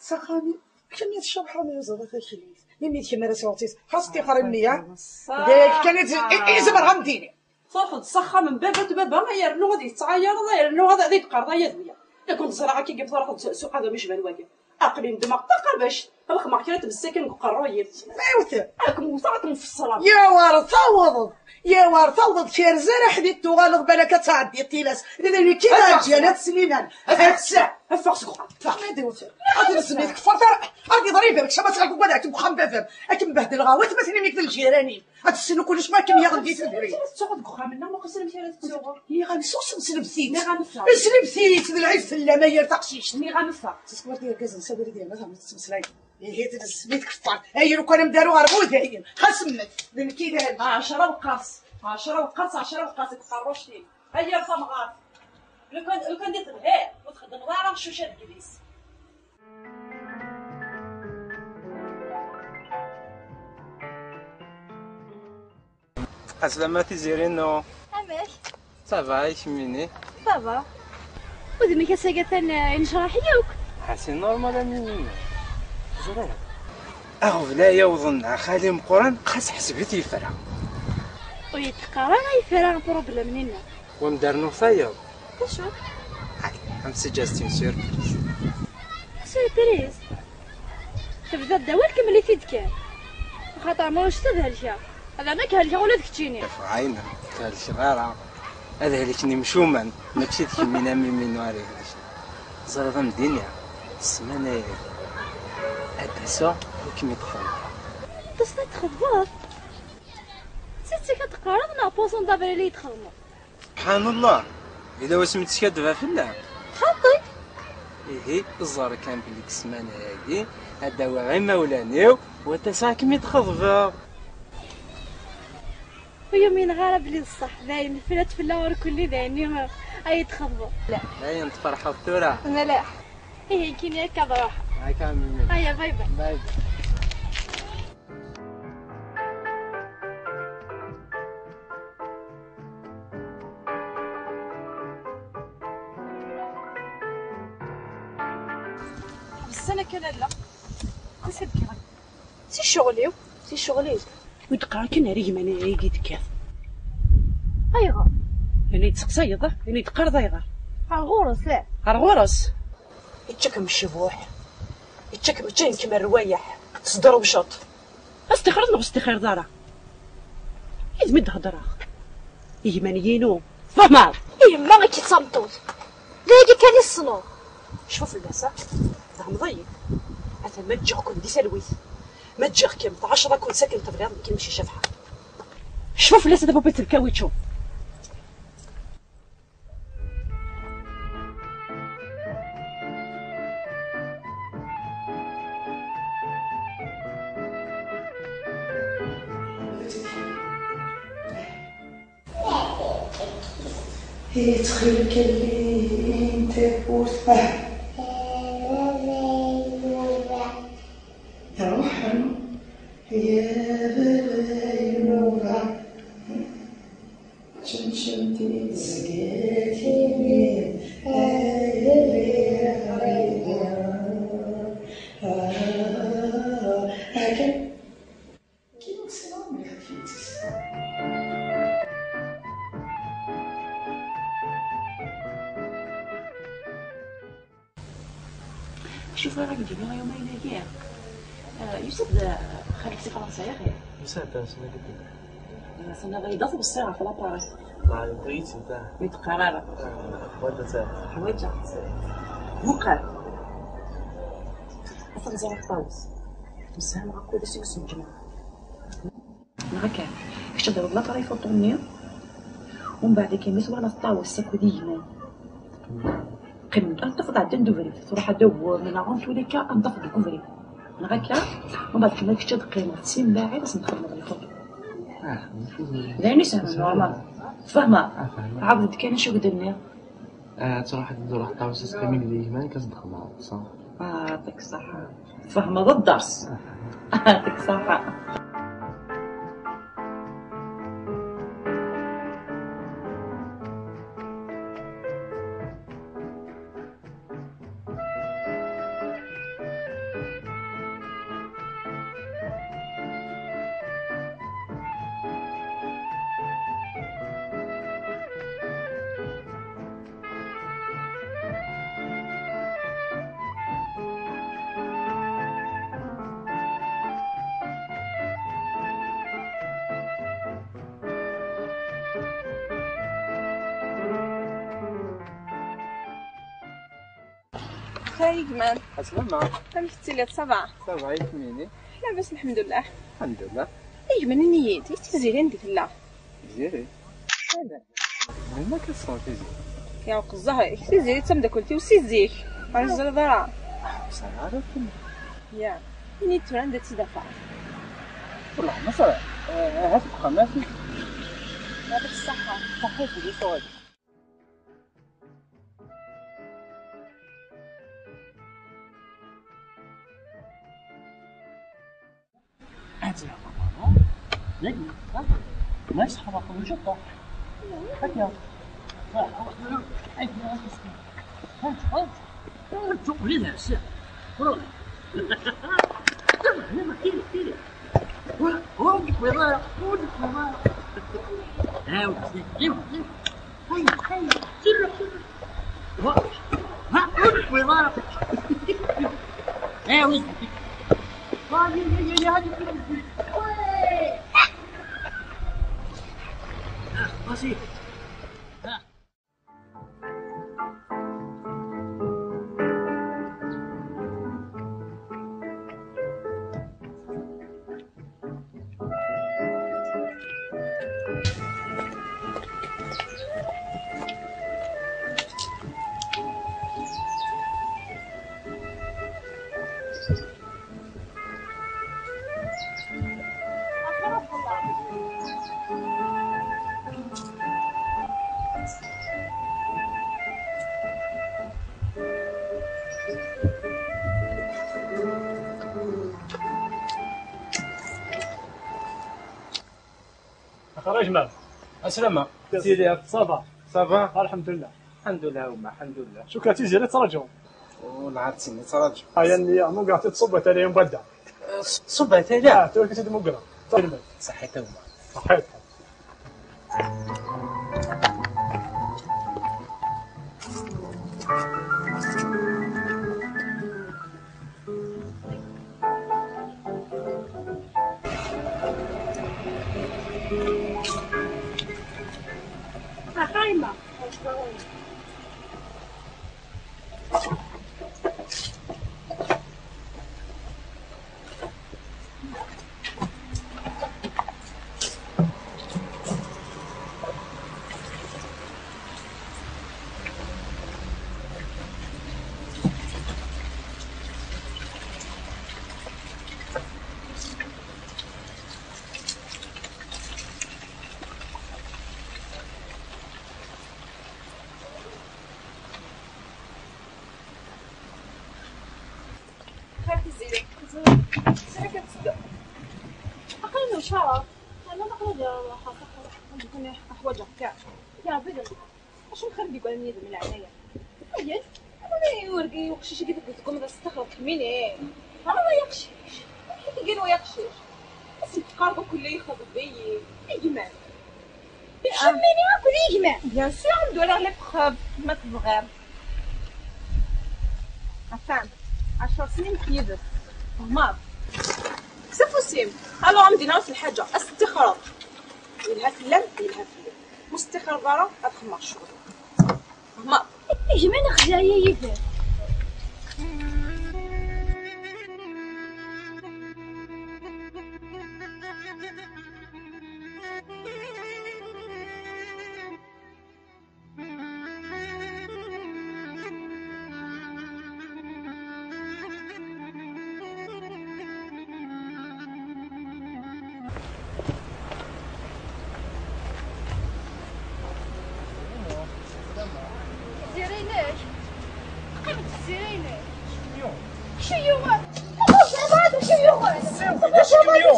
s axxam-iw. Kemm i tcebḥeḍ mi ẓriɣ taklit. Imi d kemm ara s-iɣeṭṭis. Xas ṭṭixer i mmi-a. D ayagi kan i z-, i, i zemreɣ ad m-d-iniɣ. Truḥeḍ s axxam n baba-tbaba, yernu ad yettɛayyareḍ, yernu ad, ad d-teqqareḍ ay adwi. Nekk ur ẓriɣ akka i truḥeḍ s, s uqadum icban wagi. Aql-i nedmeɣ taqabact, lexmeɣ kra n tbessakin deg uqerruy-im. Ma iwet. Ad kem-wteɣ, ad kem-fessreɣ. Yawer tawḍeḍ, yawer tawḍeḍ, kerz ara ḥdid tuɣaleḍ, balak ad tɛeddiḍ tilas. D nekk i d Ɛelǧiya n At Sliman. Ass-a. Ffeɣ seg uxxam. Ffeɣ. Ma d iwet. Ad nesmi tkeffert ara. Ad iḍri baba-k, cama tɣelq ugad akken deg uxxam baba-m. Ad kem-behdleɣ a watmaten-im d lǧiran-im. Ad tessneḍ kullec ma kem-yaɣen di tudrin. Tettuɣ deg uxxam-nneɣ, ma qesen amek ara tettuɣ. Nniɣ-am susem, slebt-it. Nniɣ-am ffeɣ. Slebt-it, d lɛib fell-am, ay yir taqcict. Nniɣ-am ffeɣ. Teskwar tirgazen s abrid yerna tɛemmed tettmeslay. Ihi tnezzem i tkeffart. Ay lukan amdaru ɣer wudayen. Xas mmet. D nekk i d ahellek. Ɛecra weqqers. Ɛecra weqqers, ɛecra weqqers deg tqerruct-im. Ay yir tamɣart. Lukan, lukan di tebhiḍ, ur txeddmeḍ ara cuca deg yidis. Aslama Tiziri-inu. Amek? Ça va, i kemmini? Ça va. Udem-ik ass-agi atan, eh, yennecraḥ yakk. Ḥasi normal am yimina. Ẓriɣ. Aɣbel ay awḍen ɣer xali meqqran, xas ḥseb-it yefra. Ur yi-d-qqar ara yefra problème-nni-nneɣ. Wa m-d-rnuɣ tayeḍ. D acu? Ay, am suggestion surprise. Surprise? Tebdiḍ-d awal, kemmel-it-id kan. Axaṭer ma ulac ad helkeɣ. Ad nekk helkeɣ ula d keččini. Ɣayna, ur thelkeḍ ara. Ad helken imcumen, mačči d kemmini am yiminu ara ihelken. Ẓriḍ a m-d-iniɣ, ssmana-agi ad d-aseɣ ad kem-id-xeḍbeɣ. Ad d-taseḍ ad txeḍbeḍ? D tidet i k-d-qqareɣ neɣ poisson d'avril i yi-d-txedmeḍ? Subḥan Allah, yella wasmi i d-skaddbeɣ fell-am? Xaṭi! Ihi, ẓer kan belli deg ssmana-agi ad d-awiɣ imawlan-iw u ad d-aseɣ ad kem-id-xeḍbeɣ. Ur yumineɣ ara belli d ṣṣeḥ, dayen nefra-tt fell-aɣ irkelli, dayen i, ay d-txeḍbeḍ. Dayen tferḥeḍ tura? Mliḥ. Ihi, kini akka ad ruḥeɣ. Ay, tamam. Aya, bay bay. Bay bay. Ḥebsen akka lalla. Acu d-kkreɣ? Si ccɣel-iw. Si ccɣel-iw. Ur d-qqar akken ar gma-nni ay d-tekkiḍ. Ayɣer? Ini-d teqsayeḍ, ah? Ini-d qqar d ayɣer. Ar ɣur-s, eh? Ar ɣur-s. Yečča-kem ccbuḥ. Yečča-kem, ččan-kem rrwayeḥ. Tesderwceḍ. Ad s-tixreḍ neɣ ur s-tixreḍ ara? Yid-m i d-hedreɣ. Gma-nni-inu. Tfehmeḍ? I yemma, akka d tameṭṭut. D ayagi kan i tessneḍ. Cfu fell-as, ah. Tfehmeḍ-iyi? Atan ma ǧǧiɣ-ken di talwit. Ma ǧǧiɣ-kem tɛecreḍ-ken sakin tebɣiḍ nekk mačči cabḥa. Cfu fell-as a tapupilt n lkawiču. Yettxil-k, alli-yi-d tawwurt. Ah. Ruḥ, ruḥ. Ya baba Inuba, čenčen tizgatin-im, ay riɣ riɣ. Ah, akken. Akken ur ssineɣ mliḥ tifetti-s. Acu bɣiɣ ad k-d-iniɣ i umayeg-agi? Ah, yusa-d, ah, xali-k si Fransa, yaxi? Yusa-d, ah, s-, s-, tenniḍ-iyi-d ad tbeṣṣireḍ ɣef lappareil. Ah, yewwi-yi-tt-id, ah. Ur yi-d-qqar ara. Ah, ḥwaǧeɣ-tt. Ḥwaǧeɣ-tt. Muqel. Ad ten-ẓreɣ ṭawes. Msehmaɣ akked-s i usenǧem. Neɣ akka, kečč ad d-tawiḍ laṭar ifuṭu-nni, umbeɛd akka mi twalaḍ ṭawes akked igenni, qqim, ad tafeḍ ɛeddan-d ubrid, truḥ ad d-awwem, neɣ en tous les cas ad tafeḍ deg ubrid. Neɣ akka, umbeɛd kemmel kečč ad teqqimeḍ simbaɛid ad sen-txedmeḍ lfuṭu. Ah, d acu d-, d ayen isehlen, normal. Tfehmeḍ? Ah, fehmeɣ. Ɛawed-d kan acu i k-d-nniɣ. Ah, ad truḥ ad d-truḥ ṭawes ad teqqim akked gma-k ad s-d-xedmeḍ, ṣṣeḥ? Ah, yeɛṭik ṣṣeḥḥa. Tfehmeḍ dders. Yeɛṭik ṣṣeḥḥa. Xir a gma. Aslama. Amek tettiliḍ, ça va? Ça va, i kemmini? Labas, lḥemdullah. Lḥemdullah. A gma, ini-yi-d, i Tiziri anda tella? Tiziri? Melmi akka tessneḍ Tiziri? Yeɛweq zzher-ik, Tiziri d tameddakelt-iw si zik. Ur teẓriḍ ara. Ah, ur sɛiɣ ara akken. Ya, ini-d tura anda tt-id-afeɣ. Wellah ma sɛiɣ. Eh, ahat deg uxxam, ahat. Yeɛṭik ṣṣeḥḥa. Ṣaḥḥa, Tiziri tuɣal. Ad tt-yeɛreḍ Ṛebbi. Dagi, ha? Ma yesḥerreq lǧeṭṭa. Akka. Ha, ha, ha, ha, ha, ha, ha, ha, ha, ha, ha, Ur, ur d-tewwiḍ ara, ur d-tewwiḍ ara. Ɛawed, ɛawed, ɛawed. Ay, ay, serreḥ, serreḥ. Wa, ha, ur d-tewwiḍ ara. Ɛawed. Ay, ay, ay, ay, ay, ay, ay, ay. Ah, vas-y. Ah. راجمة. السلامة. تيزيري، صافا؟ صافا؟ الحمد لله. الحمد لله، هما الحمد لله. شكرا، تيزيري تراجعوا. والله عرفتيني تراجعوا. هيا النية، مو قاعد تصب تاني يوم بدا. صبعت عليها. آه، تو كنت مقرا. طيب. صحيت هما. صحيت. خالتي زينب، زينب كتصدق. عقلنا وشرف. أنا نقلب يا خاطر عندكم حوايج كاع. يا بدل. اش نخرب يقول لي من العناية؟ أيد. أنا يورقي وقشيش قد قلت لكم هذا استخرج منين؟ أنا ما يقشيش. كيف قالوا يقشيش؟ بس يتقاربوا كل يخرب بي. يجمع. يشميني أكل يجمع. بيان سور، ندور على لي بروف. ما تبغير. أفهم. عشر سنين كيدت. مار. سي بوسيبل. الو، غادي نعرف الحاجة. استخرج. يلها في اللم، يلها في اللم. مستخرج برا، غتخمر الشغل. مار. يجمع نخزايا يفهم. زيرينك. قيمة الزيرينك. شيوخ. شيوخ. شيوخ.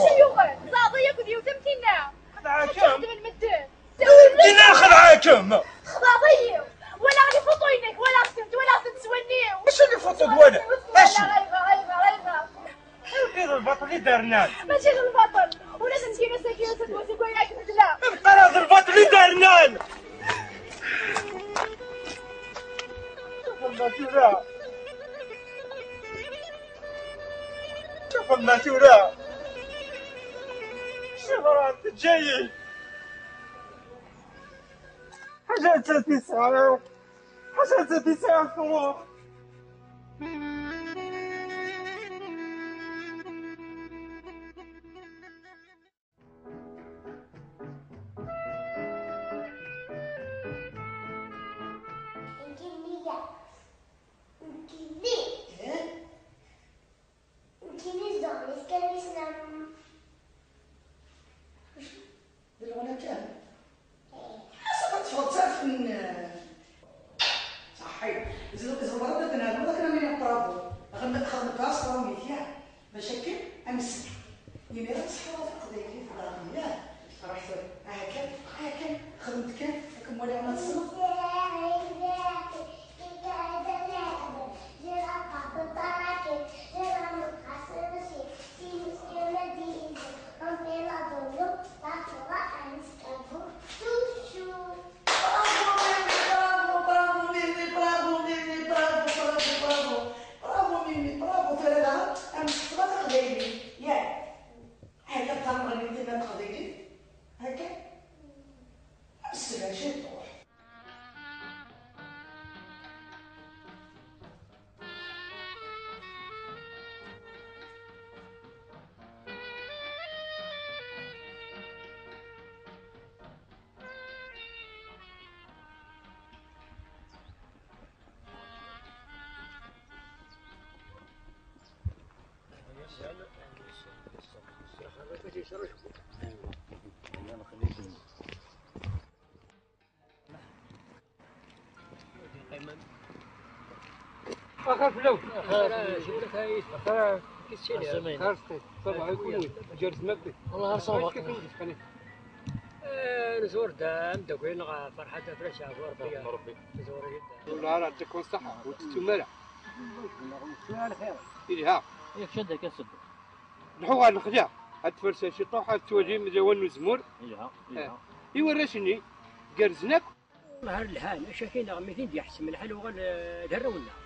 شيوخ. زعما ياك اليوم تمكينا. العاكم. تخدم المدن. دينا خد عاكم. خضاضية. ولا لي فوطو ينك، ولا خدمت، ولا خدمت سواني. واش اللي فوطو دوانا؟ اش؟ غيبة، غيبة، غيبة. غير الباطل اللي دارنا. ماشي غير الباطل. ولازم تجي مساكين وتدوسي كوينك مثلا. ابقى هذا الباطل اللي دارنا. شوف الماتورة. شوف الماتورة. شوف راه جايين. حاجة تسعة. حاجة تسعة فروح. نكيني كاع. نكيني. إيه؟ نكيني زعما كان يسلم. بالغنى كامل. حسب تفضل فنان. صحيح. إذا، إذا ضربت أنا، ولا كنا من برافو. خدمة، خدمة بلاصة، راه ميتيا. مشاكل أمس. يميرا تصحى وتقضي في دارهم، ياه. رحت هاكا، هاكا، خدمت كان، هاكا موالي عمل السما. برافو ميمي، برافو، برافو ميمي، برافو، برافو، برافو. برافو ميمي، برافو. ثلاثة، أمس خدمة تقضيلي. ياك. هكا بقى نغني كلمة تقضيلي. هكا. أمس سبع شهور. اخر فلو. اخر، شوف لك هاي. اخر. كيتشيني. اخر ستيك. صباح يكون. جالس مبي. والله صباح. كيف نجي خليك. Eh, nzur-d ameddakel-nneɣ Ferḥat Afrac, ɛfu Rebbi. Rebbi. Nzur-iyi-d. Wala ara, yɛṭikum ṣṣeḥḥa, ur tettum ara. Ilha. Yakk-d akka s-, Lḥu ɣer lexla, ad tfers ciṭuḥ, ad twalim lawan n uzemmur. Ilha, ilha. Eh, i warrac-nni, gerrzen akk. Nehar lhan, acu akken neɣ mi ten-d-yeḥsem lḥal uɣal, eh, d arraw-nneɣ.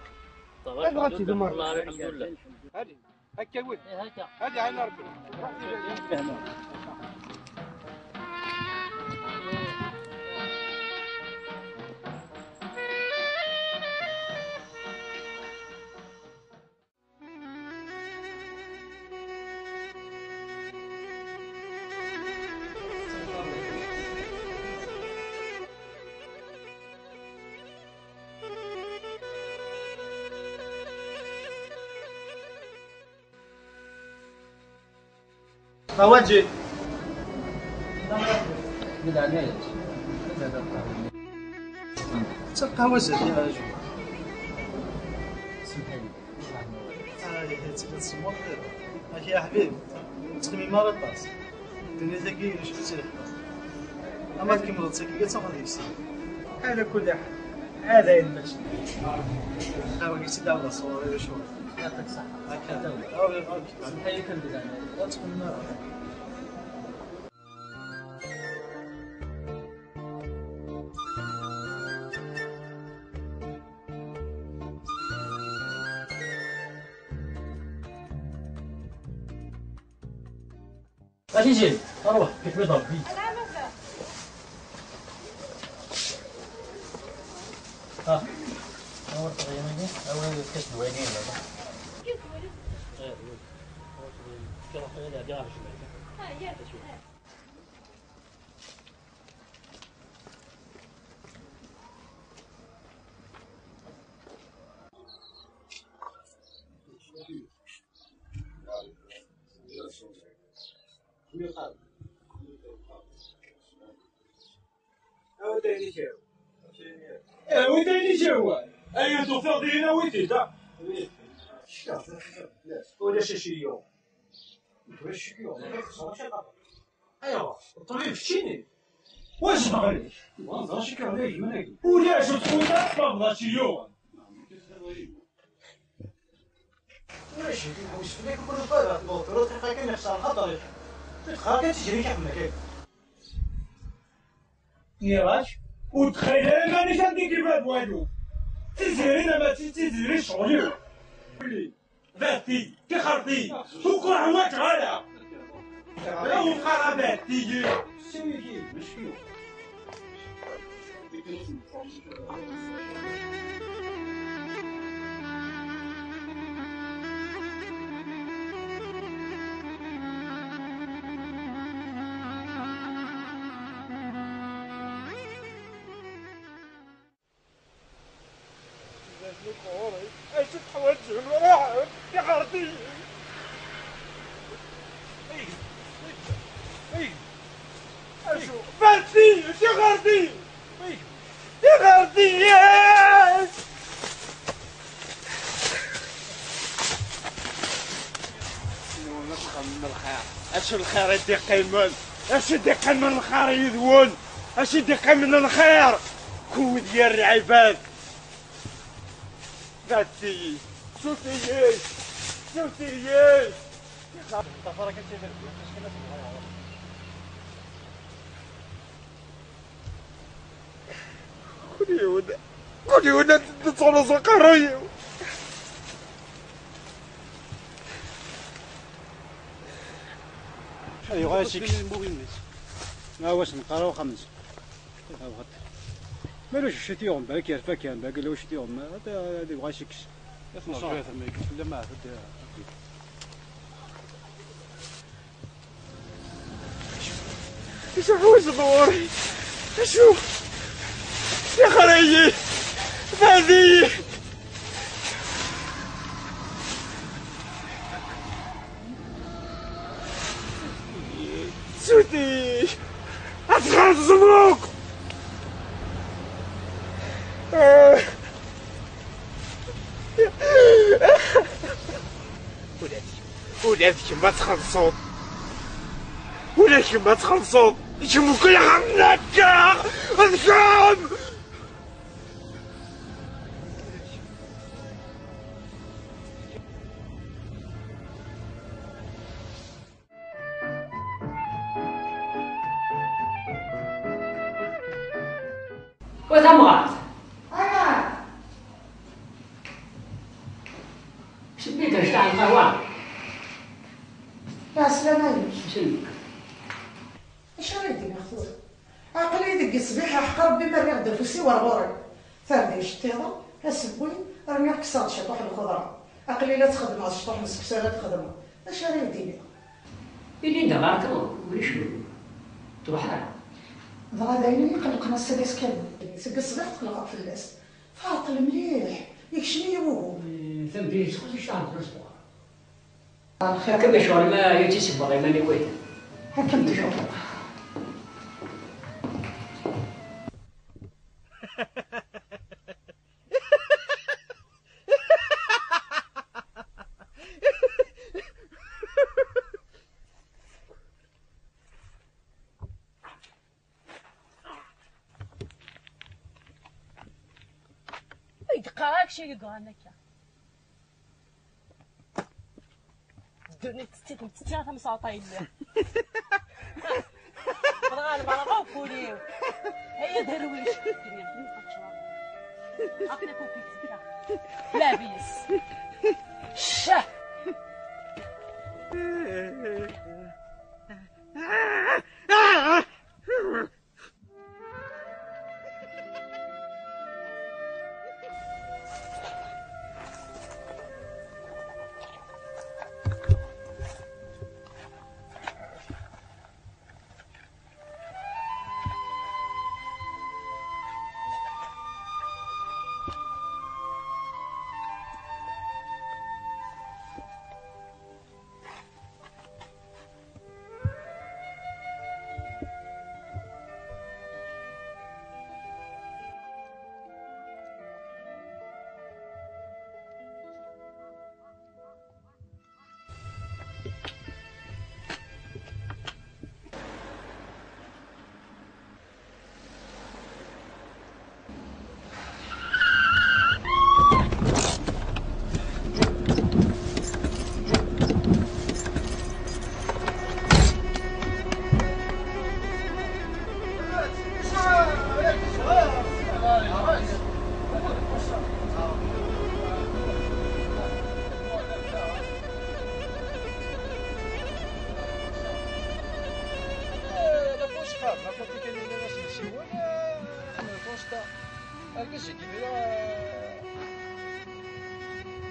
Ad ɣ-tt-id-umeṛ. Alḥemdulilah. Hadi, akka wid. Eh, akka. Hadi, ɛin Rebbi. Ruḥ di lehna. Awaji. Taqawa zati a Ju. Smeḥ-iyi. Ah, ya, tella tsemmeḍ. Ak ya ḥbib, ur ttxemmim ara aṭas. Ddunit-agi, acu tt-ilḥeq? Ama tkemmleḍ-tt akka, ad tafeḍ deg-s. Ala kulli ḥal, ad ayen mačči. Awi-tt-id ɛawed ṣṣur, ulac wayeḍ. Yɛṭik ṣṣeḥḥa. Akka. Awi, awi. Smeḥ-iyi kan di leɛnaya. Ur ttxemmim ara. Allez, Gilles, arwaḥ, kif mi d-rebbi. Ha, awer teɣyim-agi, awer tefkaš ddwa-agi i baba. Eh, wi. Awer teɣyim. Kra xir, ad iɛref jmaɛka. Awi-d ayen i k-yehwan. Ayen tufiḍ dihin awi-t-id, ha? Ulac acu yuɣ. Ulac acu yuɣ. Ayɣer? Ṭṭbib keččini? Wacu d-ɣlik? Ulac ur tḥewwes ara ma bḍa ci yuɣen. Ulac, ur tḥewwes fell-ak, ur tebɣa ad tduktur, ur tḥeqq akken ixṣer lxaṭer-ik. Ur txaq akken tejri-k iḥemmel-ak. Nniɣ-ak, ur txil ara iman-ik ad d-ikif ad walu. Tiziri, nama d tiziri ccɣel-iw. Bati, tixerti, ur ken-ḥwaǧeɣ ara. Ur qqar a Bati. Acu teḥwaǧem? Ruḥem, tixerti. Ay, ay, ay. Acu? Berdi, tixerti. Ay, tixerti. Nwen ad txemmem lxir. Acu lxir i d-iqqimen? Acu i d-iqqimen lxir yid-wen? Acu i d-iqqimen lxir? Kud yir lɛibad. Bati, sut-iyi! Sut-iyi! Ṭṭafar akken d tiderbiyin, acu kan ad tebɣu yeɛreḍ. Kul yiwen, kul yiwen ad d-ttɣelluẓ aqerruy-iw. Ad yuɣal ad s-ikkes. Ma wasen qqar axxam-nsen. Abɣet. Ma ulac cit yuɣen, balak yerfa kan, balak illa cit yuɣen, ad, ad yebɣa ad s-ikkes. Ad t-nerǧu ad t-, ma yekkes fell-am, ahat ad d-, Acu ḥwajeḍ ɣur-i? Acu? Tixer-iyi! Bɛed-iyi! Sut-iyi! Ad txerṣem akk! Ula d kemm, ula d kemm ad txellṣeḍ. Ula d kemm ad txellṣeḍ. Kemm kul ḥemmlek ad kemm. Wa tamɣart. Sbid anect-a n lqahwa. Ɛeslama-ik. Sbid. Acu ara k-d-iniɣ tura? Aql-iyi deg yesbiḥ, aḥeqq Rebbi ma rriɣ-d afus-iw ar ɣur-i. Tarda iceṭṭiḍen, asewwi, rniɣ kkseɣ-d ciṭuḥ n lxeḍra. Aql-iyi la ttxeddmeɣ ciṭuḥ n seksu ara d-xedmeɣ. Acu ara k-d-iniɣ? Ilin-d ɣer-k, ulac, truḥ ara. Dɣa d ayen i yi-qellqen ass-agi s kamel. Seg ṣṣbeḥ tqellqeɣ fell-as. Tɛeṭṭel mliḥ, yekcem-iyi wugu. Eh, tameddit txuṣ ictaɛen fell-as buɣar. Akken d ccɣel ma yettisebbeɣ iman-iw ihi. Akken d ccɣel. Ay, d-qqareɣ-ak cay yeggran akka. Ddunit tetti, tetti tamsaṭa yelli. Bɣan merɣa ufur-iw. Ay, ad rwic. Aql-ak ufik zika. Labis. Ccah. La poste, la poste kan yellan ass n ssiwan, eh, la poste. Argaz-agi d aya.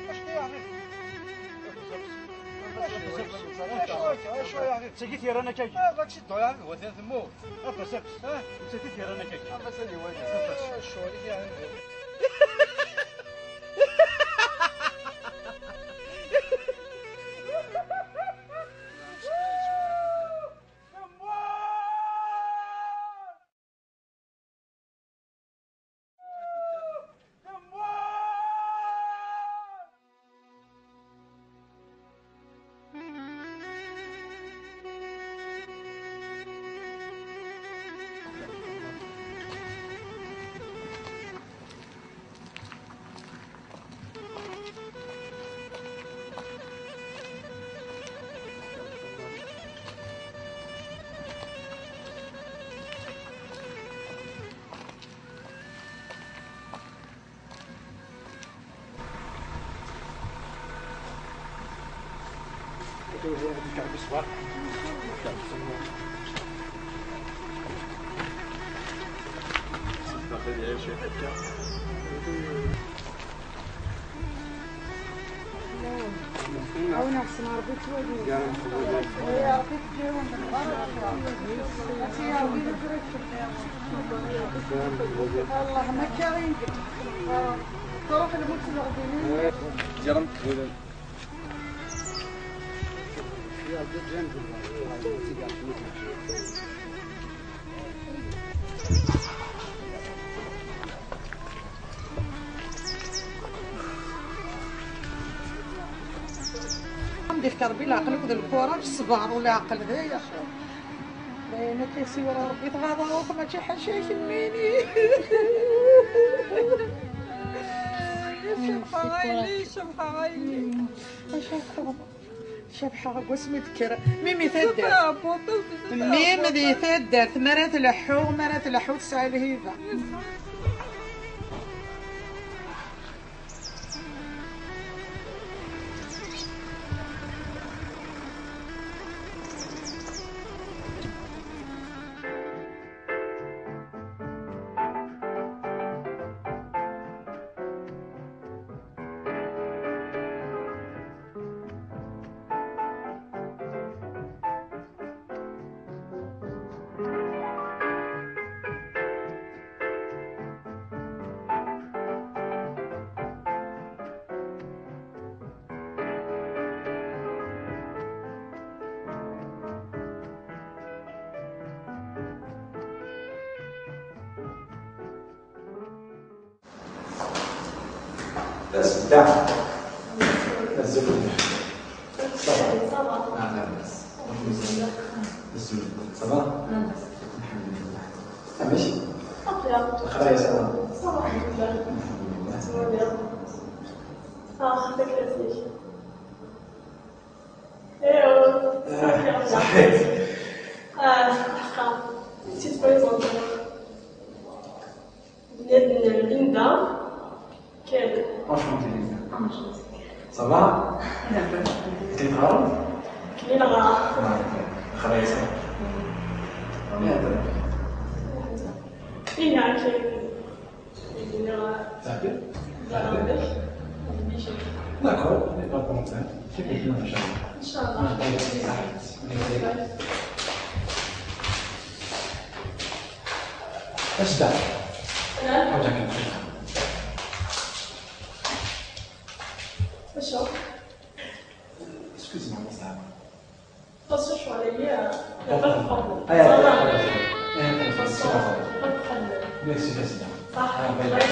Acu yeɛni? Acu, acu yeɛni? D tagi i t-yerran akka-agi. Ah, dak si dduṛ yeɛni, wa temmut. Afas, afas. Ah, d tagi i t-yerran akka-agi. Afas ad iwali. Afas. Acu i yeɛni? عاون أحسن ربي توالي. يا ربي تجاوب. يا ربي يبارك فيك. الله ما كاين. تروح الموت الغدينين. جرمت. Am d-ifka Rebbi leɛqel akked lkuṛaǧ, ṣṣber u leɛqel, d aya. Ayen akka siwa Ṛebbi tɣaḍeḍ, mačči ḥaca kemmini. Cabḥa ɣayli, cabḥa ɣayli. Acu ara txedmeḍ? Cabḥa deg wasmi d-tekker. Mimi taddart. Mimi di taddart, mi ara tleḥḥu, mi ara tleḥḥu tesɛa lhiba. Tasedda. Azul. Ça va? Ça va. Ah, labas. Ça va? Labas. الحمد لله. Ah, ماشي؟ Lexraya, ça va? Ça va, الحمد لله. الحمد لله. Ça va bien. Ah, ça va. Ah, صحيت. Ah, حقا. نسيت présenter. بنادم ليندا كامل. Enchantée, Linda. Enchantée. Ça va? لاباس. كنتي تغرب؟ كني نغرب. آه، خلاص. يا درا. إيه، يعني كاين. صافي؟ صافي؟ D'accord, mais pas pour longtemps. C'est que je m'en charge. إن شاء الله. اش دار؟ أنا؟ حاجة كنت. شو؟ Excuse-moi, مصعب. خاصو شوية. لا، pas de problème. آه، آه، آه، آه. آه، آه، آه. Merci, merci. صح. آه، باي باي.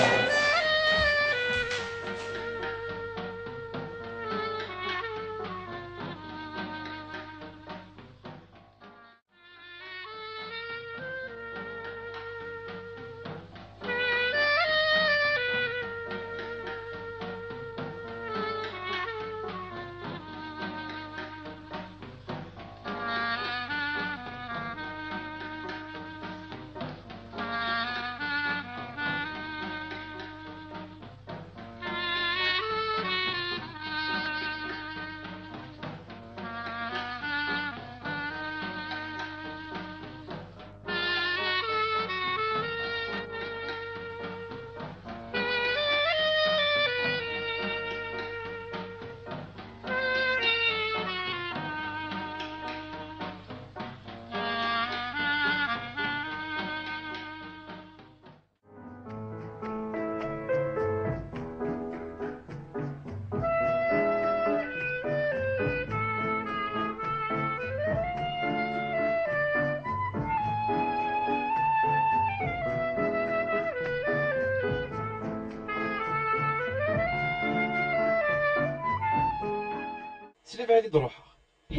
Sliɣ ad d-ruḥeɣ.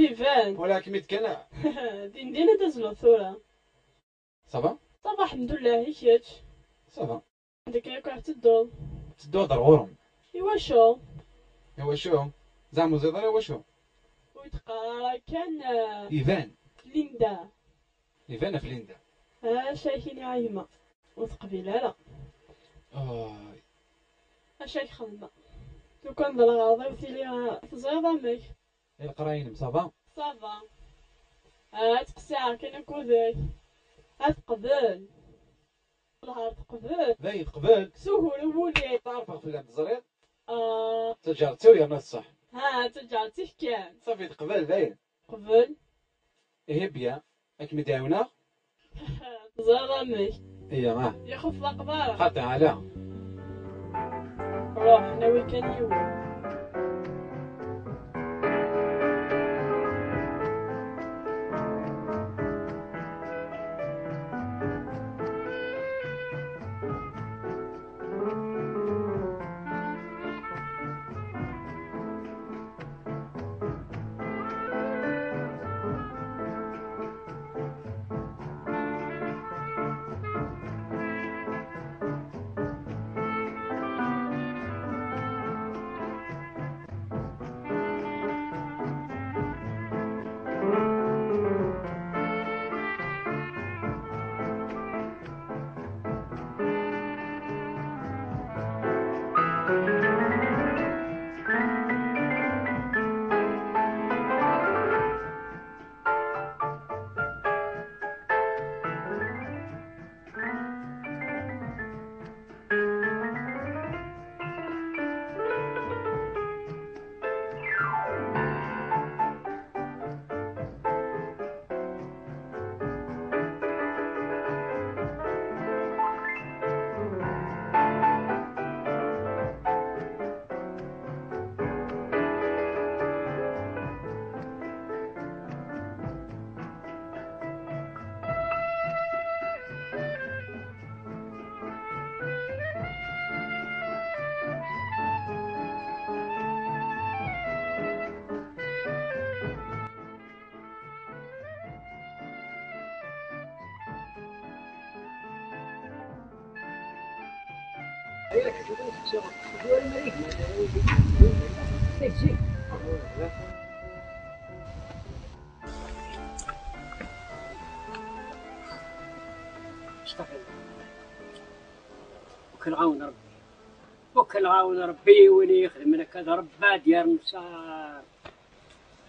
Iban. Wala kem-id kan. Din din ad tazleḍ tura. Ça va? Ça va, الحمد لله, i kečč? Ça va. Anda akka akk ara tedduḍ? Tedduɣ-d ar ɣur-m. Iwacu? Iwacu? Zeɛma ur ẓiḍ ara iwacu? Ur teqqar ara kan, eh, Iban. Linda. Iban ɣef Linda. Acu ak-iniɣ a gma? Ur teqbil ara. Ay. Acu ak xedmeɣ? Lukan d leɣrḍ-iw tili, eh, teẓriḍ amek? I leqraya-inem, ça va? Ça va. Ah, ttqessiḥeɣ kan akked-k. Ah, teqbel. Lhar teqbel. Dayen teqbel. Suhur wul-i. Ttɛerfeɣ fell-am, teẓriḍ? Ah. Taǧaret-iw yerna tṣeḥ. Ha, taǧaret-ik kan. Safi teqbel, dayen. Teqbel. Ihi bien, ad kem-id-ɛiwneɣ. Teẓriḍ amek? Iya, ah. Ixef d aqbar. Xaṭi, ala. Ruḥ, nawi kan yiwen. Astaɣfirullah. Wekkel ɣawen Rebbi. Wekkel ɣawen Rebbi, win i ixedmen akka d Rebbi ad yernuṣar.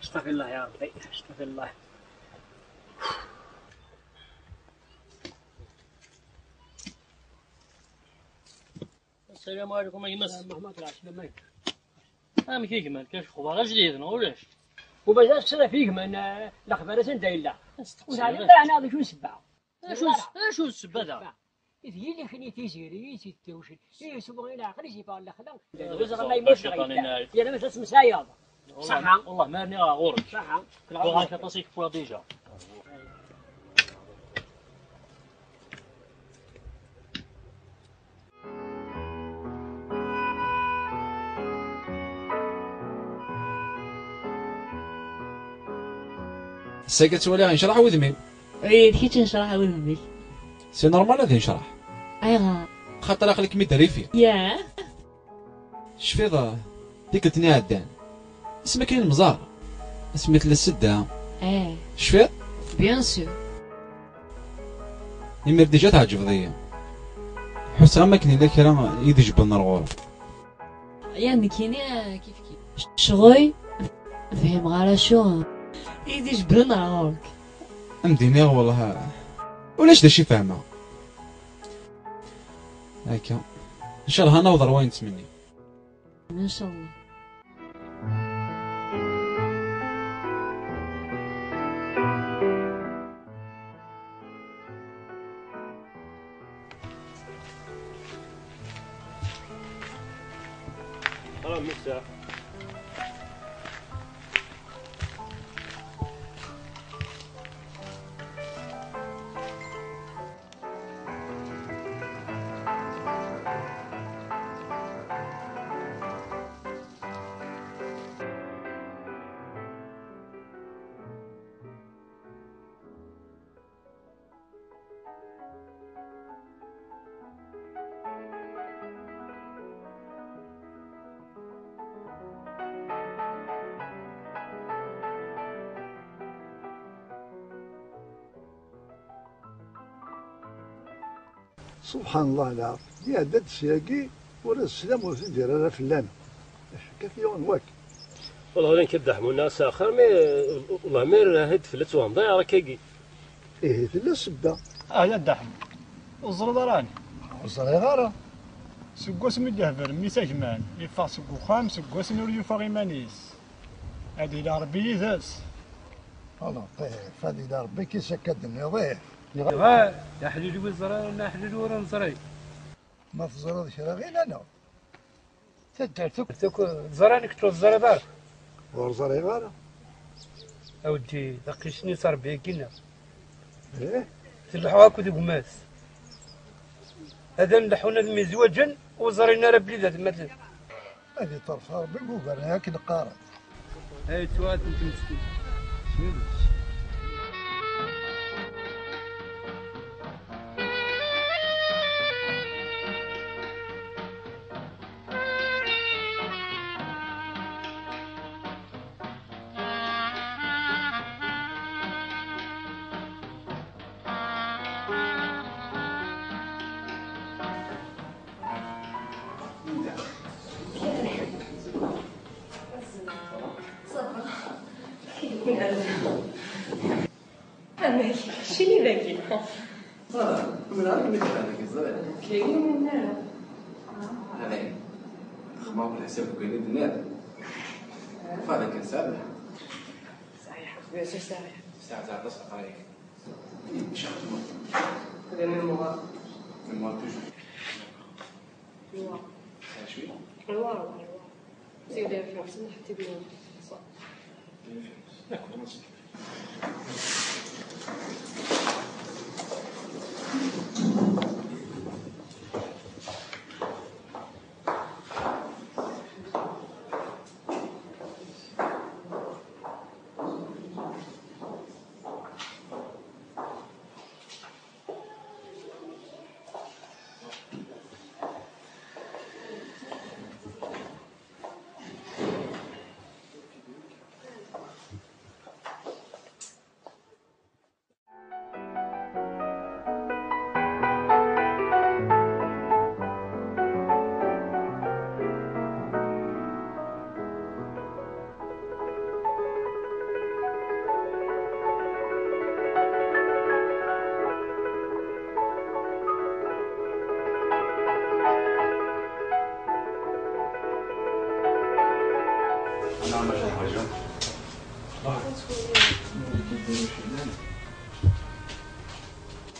Astaɣfirullah ya Rebbi, astaɣfirullah. السلام عليكم a gma. السلام ورحمة الله، عسلامة. Amek i gma-k? Acu lexbar ajdid neɣ ulac? Ubac ass-a fi gma, eh, lexbar-as anda yella. Ur teɛlem ara neɣ d acu n ssebba. Acu n s-, acu n ssebba da? I d yili-k-nni tiziri, i t-id-tewcel, i yeswa i leɛqel, i s-yeffeɣ lexla. Ur ẓerreɣ ma yemmut neɣ yedda. Yal ma tettmeslayeḍ. Ṣaḥa. Wallah ma rniɣ ɣer ɣur-k. Ṣaḥa. Uɣeɣ-ak aṭas i keffuɣ déjà. Ass-agi ad twaliɣ yecreḥ wudem-im. Ih, d kečč necreḥ wudem-ik. C'est normal ad yecreḥ. Ayɣer? Xaṭer aql-ikem-id rifin. Yah. Tecfiḍ, ah, tikkelt-nni iɛeddan, asmi akken i nemẓer, asmi tella ssedda? Eh. Tecfiḍ? Bien sûr. Imir déjà tɛeǧbeḍ-iyi. Ḥusseɣ am akken yella kra i d-ijebbden ar ɣur-m. Ya nekkini, eh, kif kif. Ccɣel, ur fhimeɣ ara acu i d-ijebbden ar ɣur-k. Am d-iniɣ, wellah, ulac d acu i fehmeɣ. Akka. Ncallah ad naweḍ ar wayen nettmenni. Ncallah. Subḥan Allah lɛaḍ, iɛedda-d ssyagi, ula d sslam ur t-id-yerri ara fell-aneɣ. Acu akka t-yuɣen wakk? Wallah, nekk d Dda Ḥemmu nniɣ-as axir, mi, wallah, mi rrah-d fell-as wehmeḍ, ayɣer akkagi? Ihi tella ssebba. Ah, ya Dda Ḥemmu, ur teẓriḍ ara ɛni? Ur ẓriɣ ara. Seg wasmi i d-ihder mmi-s agman, yeffeɣ seg uxxam, seg wass-nni ur yufaɣ iman-is. Ad yili Ṛebbi yid-s. A Laṭif, ad yili Ṛebbi kis akka d-tenniḍ, ih. Dɣa, d aḥlil wi ẓran, aḥlil ur neẓri. Ma teẓriḍ kra ɣina neɣ? Taddart akk, akk ẓran, nekk ur teẓriḍ ara. Ur ẓriɣ ara. A weddi, d aqcic-nni s Ṛebbi-agi-nneɣ. Ih? Tleḥḥu akk d gma-s. Ad nleḥḥu ad myezwaǧen, ur ẓrin ara belli d atmaten. Ad iṭerf Ṛebbi ugar n akken qqaren. Ay ttwaɣ-itent meskin. Amek, cini dagi? Ẓriɣ, ḥemmleɣ akken i tebɣiḍ, ẓriɣ. Kayuni nara. Aday, xma akk leḥsab deg wayen i d-tenniḍ. Fad akken sɛiɣ lḥeqq. Saɛiḥ, bien sûr saɛiḥ. Saɛiḥ, aṭas aqrayik. Mémoire. Mémoire toujours. Mémoire. Ah, je suis. Mémoire, mémoire. C'est des références, on a fait des références. D'accord, merci.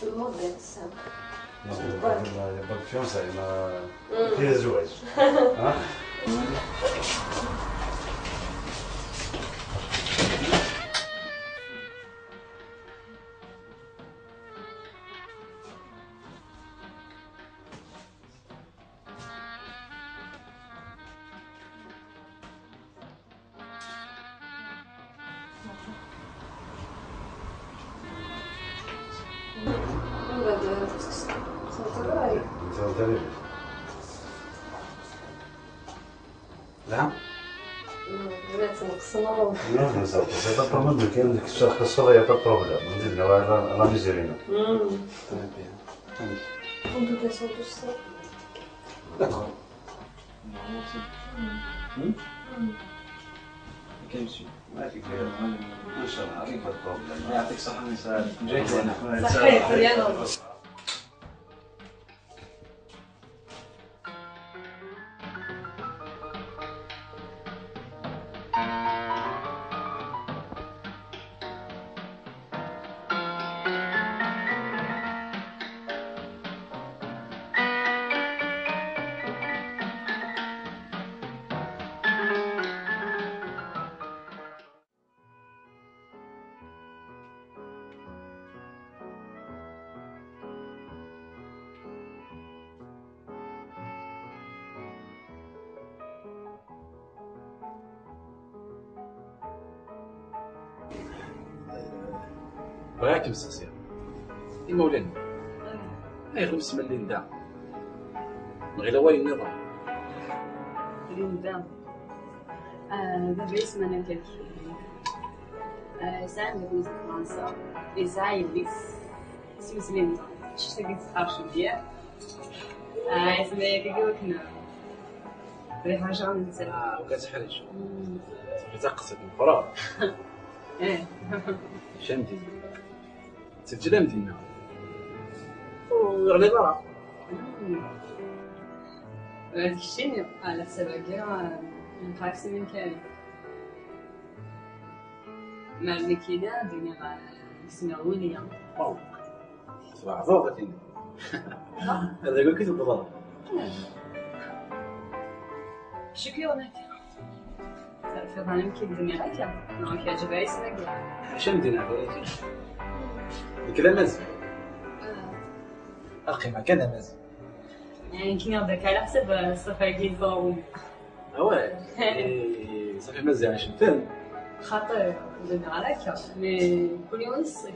الموديل السابق. يبقى فيهم زعما كاين الزواج. ها؟ لا. لا، تنقصنا. لا، بزاف. C'est pas problème, كاين ديك الشهر كسر، y a pas problème. ندير لها la, la misère. Très bien. Allez. En tout cas, ils sont tous ça. D'accord. Hmm? كاين شي. ما في كلام. ما شاء الله، كيف البروبليم؟ يعطيك الصحة، ما يساعدك. جاي هنا. صحيح، يلا. بغيت نسقسي imawlan-nni. Ayɣer isem Linda? Nɣil wayen nniḍen. Linda. آه، بابا يسمى نكاكي. آه، يسعى عندك من فرنسا. يسعى يليس. اسمه سليم. شفتك تسخر شوية. آه، يسمى ياك يقولك نعم. ريحة جامد. آه، وكتحرج. صافي، تا قصة الفراغ. إيه. فهمتي؟ تسجل مدينة. ويغلي ضرا. هذاك الشيء على حسابها كاع، آه، نقرا في سنين كامل. مع المكينة، دنيا غا-، اسمها وليا. واو. صباح الخير، غادي. هذا يقول كيف البطل. شكرا لك. في ظني كي الدنيا هكا. نعم، كي عجبها يسمع كاع. شنو دينا هذا؟ الكلام مزيان. آه. أخي، ما كان مزيان. يعني، كي ناخذك على حسب الصفة كي نفهم. آه، ouais. إيه، صافي مزيان، شنو فهم؟ خاطر زاد على هكا، mais كل يوم الصيف.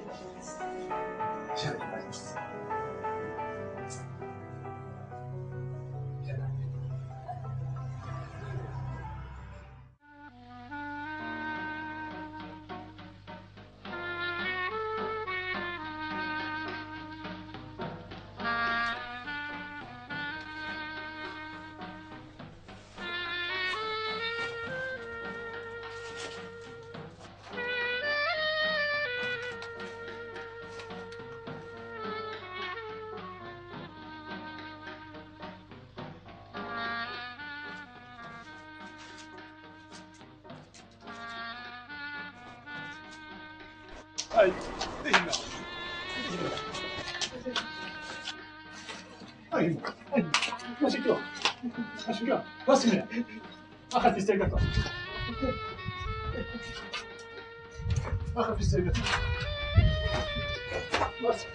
شنو؟ هاي، هنا. هاي، هاي. ماشي كده. ماشي كده. بس هنا. أخذ في السيارة. أخذ في السيارة. بس.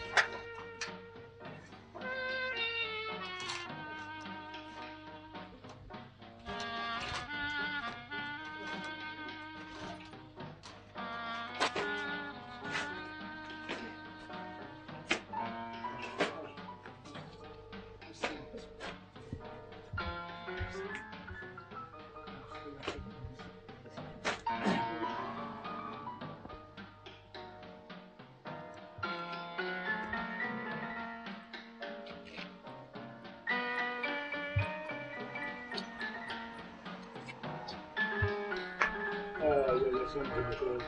آه، يا، يا، سمعت، سمعت.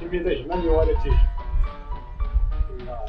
يمكن ليش؟ من يوالي تيجي؟ لا، لا.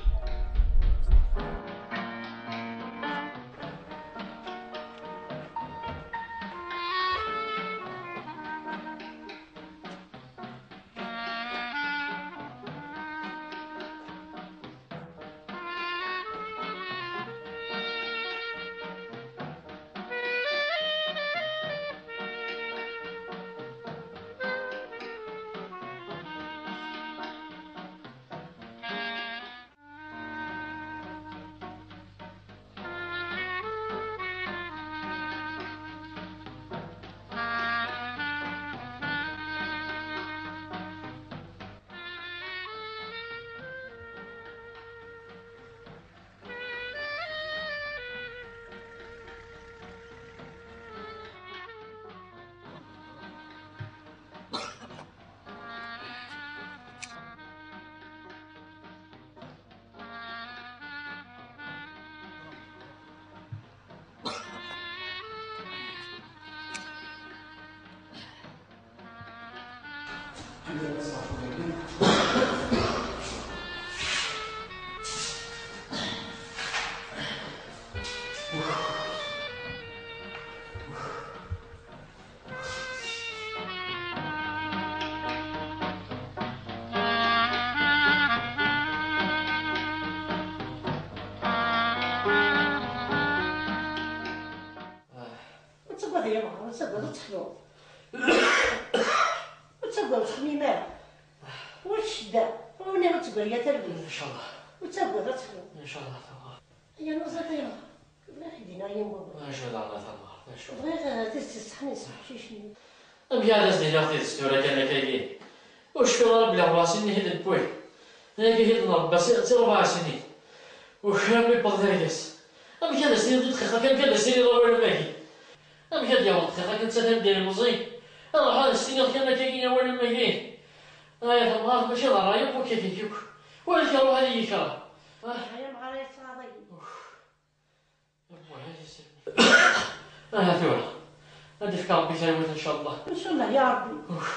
Ur ttagad ay amɣar, ur ttagad, ad teḥluḍ. Ur ttagad, ur ttxemmim ara. Ur ccedda, ur niɣ ad tegri yat rrif. Incallah. Ur ttagad, ad teḥluḍ. Incallah, tamɣart. Ay anuẓaṭ ay amɣar, bɣiɣ ad k-d-iniɣ yiwen wawal. Acu d Allah tamɣart, acu? Bɣiɣ, eh, tidet iṣeḥḥan i uqcic-nni. Amek ara as-d-iniɣ tidet tura kan akkagi? Ur cfiɣ ara belli rebɛa snin i t-id-newwi. Ayagi i t-id-nṛebba si, si rebɛa snin. Ukiɣ mi yewweḍ d argaz. Amek ad as-tiniḍ i dqiqa kan, amek ad as-tiniḍ awal am wagi? Amek ad yaweḍ dqiqa kan d taddart d ilemẓi? Ad ruḥeɣ ad as-tiniḍ kan akkagi awal am wagi? Ay, tamɣart mačči d ṛṛay akk akkagi akk. Wala ad iruḥ ad iyi-ikreh. Ah. Ay, amɣar ay ttɣaḍ-iyi. Uf. Awah, ay, yesselmek. Aha tura. Ad d-ifk Ṛebbi talwit, incallah. Incallah, ya Ṛebbi. Uf.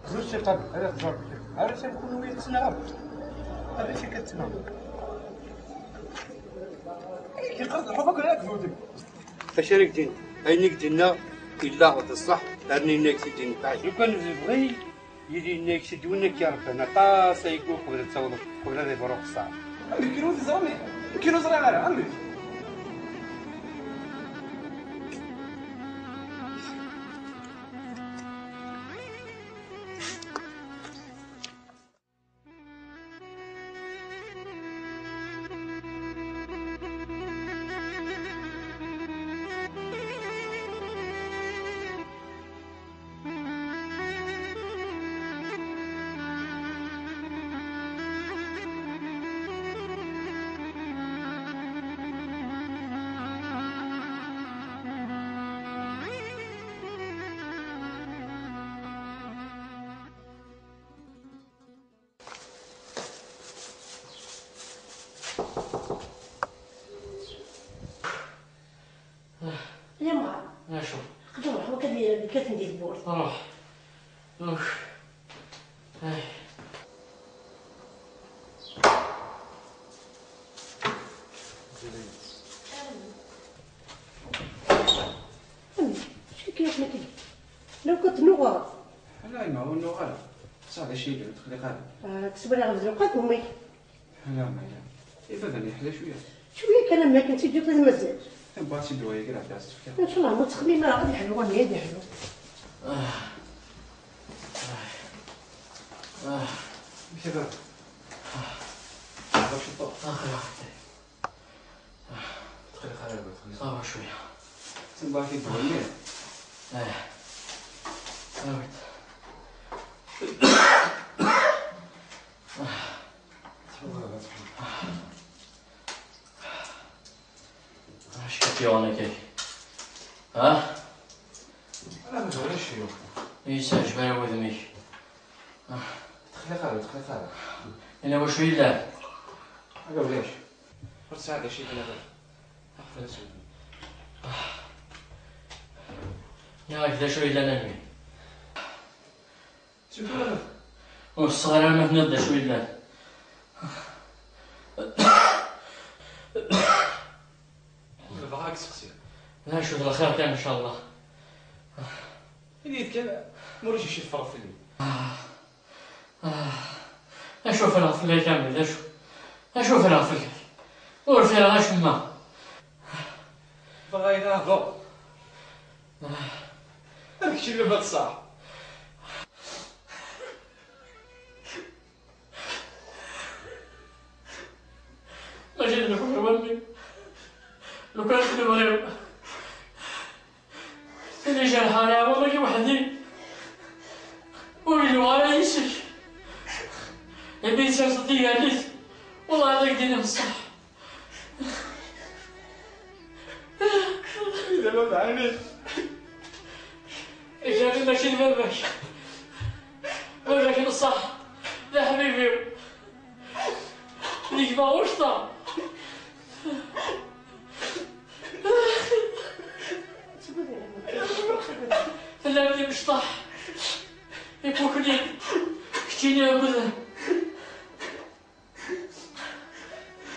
Zuǧ cciṭan, ad iqẓer. Ar ass-a, kenwi ad tettnaɣem. Ar ass-a, ad tettnaɣem. Ay, yeqreb lḥubb akk, ad k-zewǧen. Acu ara k-d-inin? Ayen i k-d-yenna yella d ṣṣeḥ, rni yenna-k-t-id-yenfeɛ. Lukan nebɣi, yili yenna-k-t-id win akka irebban. Aṭas ay yewwi qbel ad tawḍeḍ, qbel ad ibeṛṛu uqeṣṣer. Amek kan ur teẓram? Amek kan ur ẓriɣ ara? Amek? Yamɣar. Acu? Aql-i ruḥeɣ kan di, di, kan di tewwurt. Ruḥ. Uf. Ay. Amek? Acu akka, amek akka? Law kan tennuɣeḍ. Ala, yemma, ur nuɣ ara. Tesɛa d acu yellan, ur teqliq ara. Ah, kkes wala ɣef lewqat, umik. Ala, ma yella. Ifadden yeḥla cwiya. Cwiya kan, am akken tt-id-yufiḍ mazal. Tabɣa tt-id-waya kra, ad as-tt-fkeɣ. Incallah, ma ttxemmim ara, ad yeḥlu wanni, ad yeḥlu. Ah. Ah. Ah. Amek a baba? Ah. Ah, ciṭuḥ. Ah, xir, xir. Tqelliq ara, tqelliq. Ça va cwiya. Tabɣa tt-id-waya. Ah. Ah, oui. Ah. Acu k-yuɣen akka? Ha? Ala, mazal acu yuɣ. Ur yi-ttaɛǧib ara wudem-ik. Tqelliq ara, tqelliq ara. Yella wacu yellan? Ala ulac. Ur tesɛiḍ acu yellan ara. Aql-as wudem. Nniɣ-ak d acu yellan a mmi. Ur ssexṣer ara ma tenniḍ d acu yellan. Nebɣa ad k-sseqsiɣ. D acu d lxir kan, ncallah. Ini-yi-d kan, ma ulac acu teffreḍ fell-i. Ah, acu ffreɣ fell-ak a mmi, d acu? Acu ffreɣ fell-ak? Ur ffireɣ acemma. Bɣa yella hḍer. Amek kečč baba ṣṣeḥ? Mačči d lxir a mmi. Lukan d lebɣi-w. Tili jerḥeɣ leɛwam-agi weḥd-i. Ur illu ara yis-k. Imi tettaseḍ tigallit, wellah ad ak-d-iniɣ ṣṣeḥ. I d baba ɛni? Ikerri mačči d baba-k. Baba-k n ṣṣeḥ d aḥbib-iw. D gma ucṭa. Cṭeḥ. Ifukli. Keččini akked,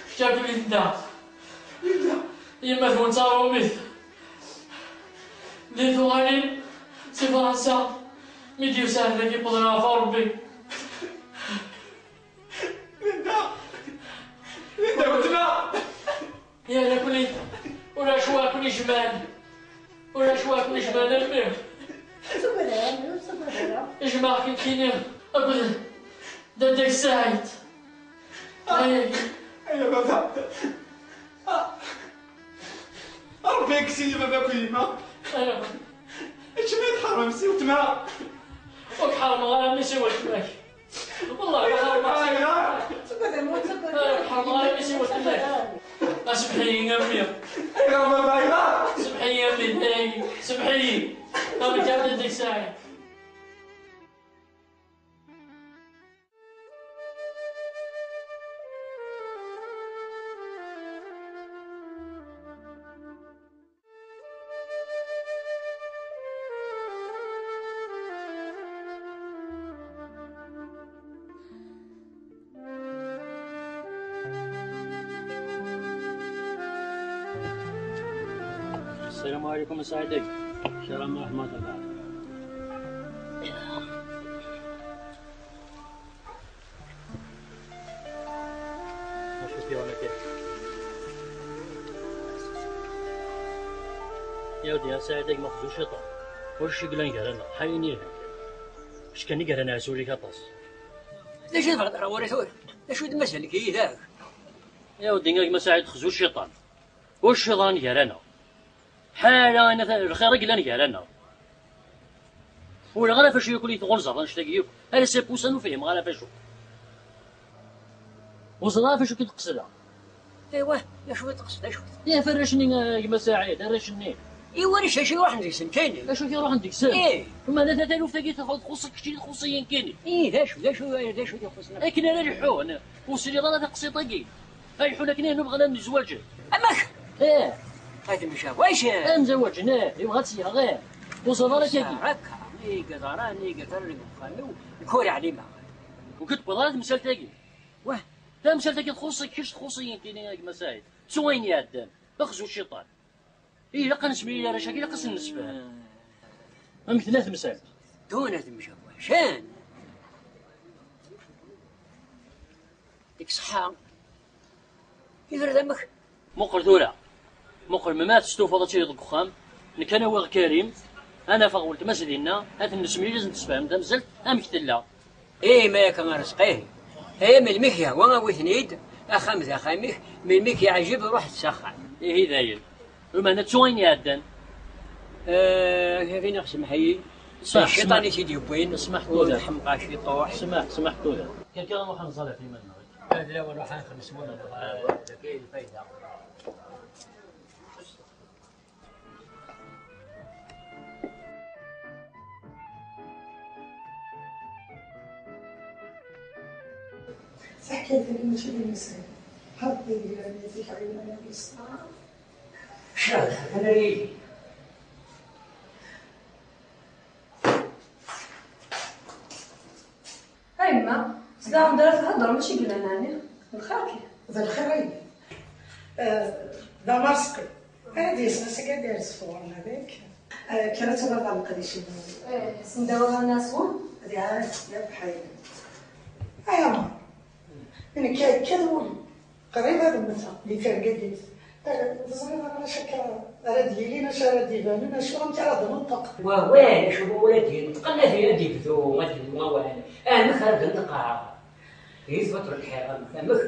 kečč akked Linda. Linda. Yemma-twen d taṛumit. Di tuɣalin si Fransa, mi d-yusa ar dagi, wwḍen ɣef Ṛebbi. Linda! Linda, weltma! Ya, nekkni, ulac wa ken-ijemɛen. Ulac wa ken-ijemɛen a mmi. Ur ttagad ara, ur ttagad ara. Jemɛeɣ-k nekkini akked Dadda-k Saɛid. Ah, ay, ay, a baba. Ah. Ṛebbi yekkes-iyi baba akked yemma. Aywa. Kečč ma tḥeṛṛem si weltma. Ur k-ḥeṛṛmeɣ ara, mmi, si weltma-k. Wellah, ma ḥeṛṛmeɣ. Aywa. Ur k-ḥeṛṛmeɣ ara, mmi, si weltma-k. Semmeḥ-iyi a mmi. Aywa, baba, aywa. Semmeḥ-iyi a mmi, ay, semmeḥ-iyi. Amek ara d-deg Saɛid? السلام عليكم أسعدك. السلام ورحمة الله. Acu t-yuɣen akka? Ya udi, a Saɛid, a gma xzu ciṭan. Ulac i yellan gar-aneɣ, ḥayen ihi. Kečč kan i yerran ɛzul-ik aṭas. D acu i tebɣiḍ ɣer ɣur-i tura? D acu i d-mazal-ik yid-k? Ya udi, a gma Saɛid, xzu ciṭan. Ulac ciṭan gar-aneɣ. Ḥala ayen ata lxir i yellan gar-aneɣ. Ur ɣer ɣef acu yakk i tɣunzaḍ annect-agi yakk. Ar ass-a pusan ur fhimeɣ ara ɣef acu. Ur ẓriɣ ɣef acu i k-d-qesdeɣ. Aywa, d acu i d-tqesdeḍ, d acu? Ih, ɣef arrac-nni, a gma Saɛid, arrac-nni. I warrac acu iruḥen deg-sen kini? Acu i iruḥen deg-sen? Ih. Ma d taluft-agi txuṣ-, txuṣṣ keččini, txuṣṣ-iyi nekkini. Ih, d acu, d acu, d acu i ixuṣṣen? Akken ara leḥḥun, ur sliɣ ara taqsiṭ-agi. Ay ḥun akken ayen bɣan ad mzewwaǧen. Amek? Ih. Ad mzewwaǧen? Ad mzewwaǧen, ih, yebɣa ad tt-yaɣ, ih. Ur ẓriɣ ara akkagi. Akka, i yeḍran, i yeḍran deg uxxam-iw, nekk ur ɛlimeɣ. Ur k-tewwiḍ ara temsalt-agi? Wah. Tamsalt-agi txuṣṣ-ik kečč, txuṣṣ-iyi nekkini, a gma Saɛid. Ttu ayen iɛeddan. Xzu cciṭan. Ilaq ad nesmil arrac-agi, ilaq ad sen-nessefhem. Amek tella temsalt? Dun ad mjawacen. Deg ṣṣeḥḥa. Iberdan amek? Muqel tura. Muqel, ma testufaḍ ad tiliḍ deg uxxam, nekk ad awiɣ Karim, ad nafeɣ weltma-s dinna, ad ten-nesmil, ad sen-tessefhem tamsalt amek tella. Ih, ma akka a Rezqi. Ih, melmi k-yehwa awi-ten-id, axxam d axxam-ik, melmi k-yeɛjeb ruḥet s axxam. Ihi dayen. Lameɛna ttu ayen iɛeddan. Eh, a gma semmeḥ-iyi. Smeḥ, cciṭan smeḥ. I t-id-yewwin. Smeḥ ur tura. Ḥemmqeɣ ciṭuḥ. Smeḥ, smeḥ tura. Kan kan ad nruḥ ad nẓal ɣef yiman-nneɣ. Ad nruḥ ad nxemmem s wul-nneɣ. Ah, d akken lfayda. Taḥkayt-agi mačči d imensi. Ḥaḍ di lgranit-ik ɛiwen-agi ṣṣeḥ. Cah, atan ar yili. A yemma, s daɣen ara theddreḍ, mačči yellan ɛni? D lxir kan. D lxir ay. Eh, d amarṣqi. Ad yesɣas akka ad d-yers ɣur-neɣ, yak. Eh, kker ad tuɣaleḍ ɣer leqdic-im. Eh, sendawa ɣer naswa? D ɛad, ya bḥay. Ay, ama. Nekk akka d wul. Qrib ad mmteɣ di tergagit. Eh, teẓriḍ acu akka ara d-yilin, acu ara d-ibanen, acu amek ara d-nenṭeq. Wawal, acu wawal ad d-yenṭeq, ad d-yebdu, ad d-yebdu wawal. Amek ara d-nenṭeq? Di tbaṭ n lḥiram, amek?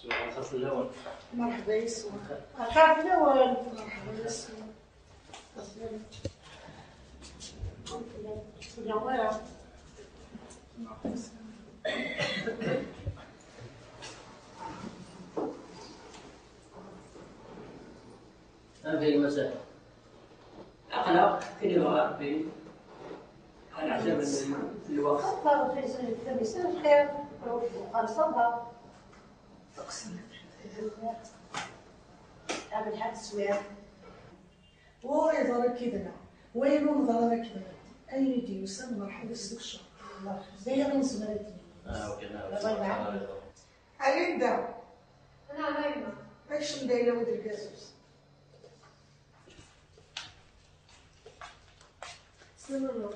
Lxir fell-awen. Merḥba yes-wen. Lxir fell-awen. Merḥba yes-wen. Anda i mazal? Aql-aɣ, akken yebɣa Ṛebbi, ad neɛjab lweqt. Xaṭer, Lxir, ruḥ uqal ṣaba. Teqsem. Abelḥa teswiɛt. Ur iḍer akkidna, wayen ur neḍra ara akkidna. Ayen i d-yusan, merḥba s-tekcem. D ayen ur nezmir ad d-nini. Ah, ok, nɛawed. Baba, nɛawed. Alinda! Nɛam a yemma. Akcem d ayla-w d lgazus. Slam a mma.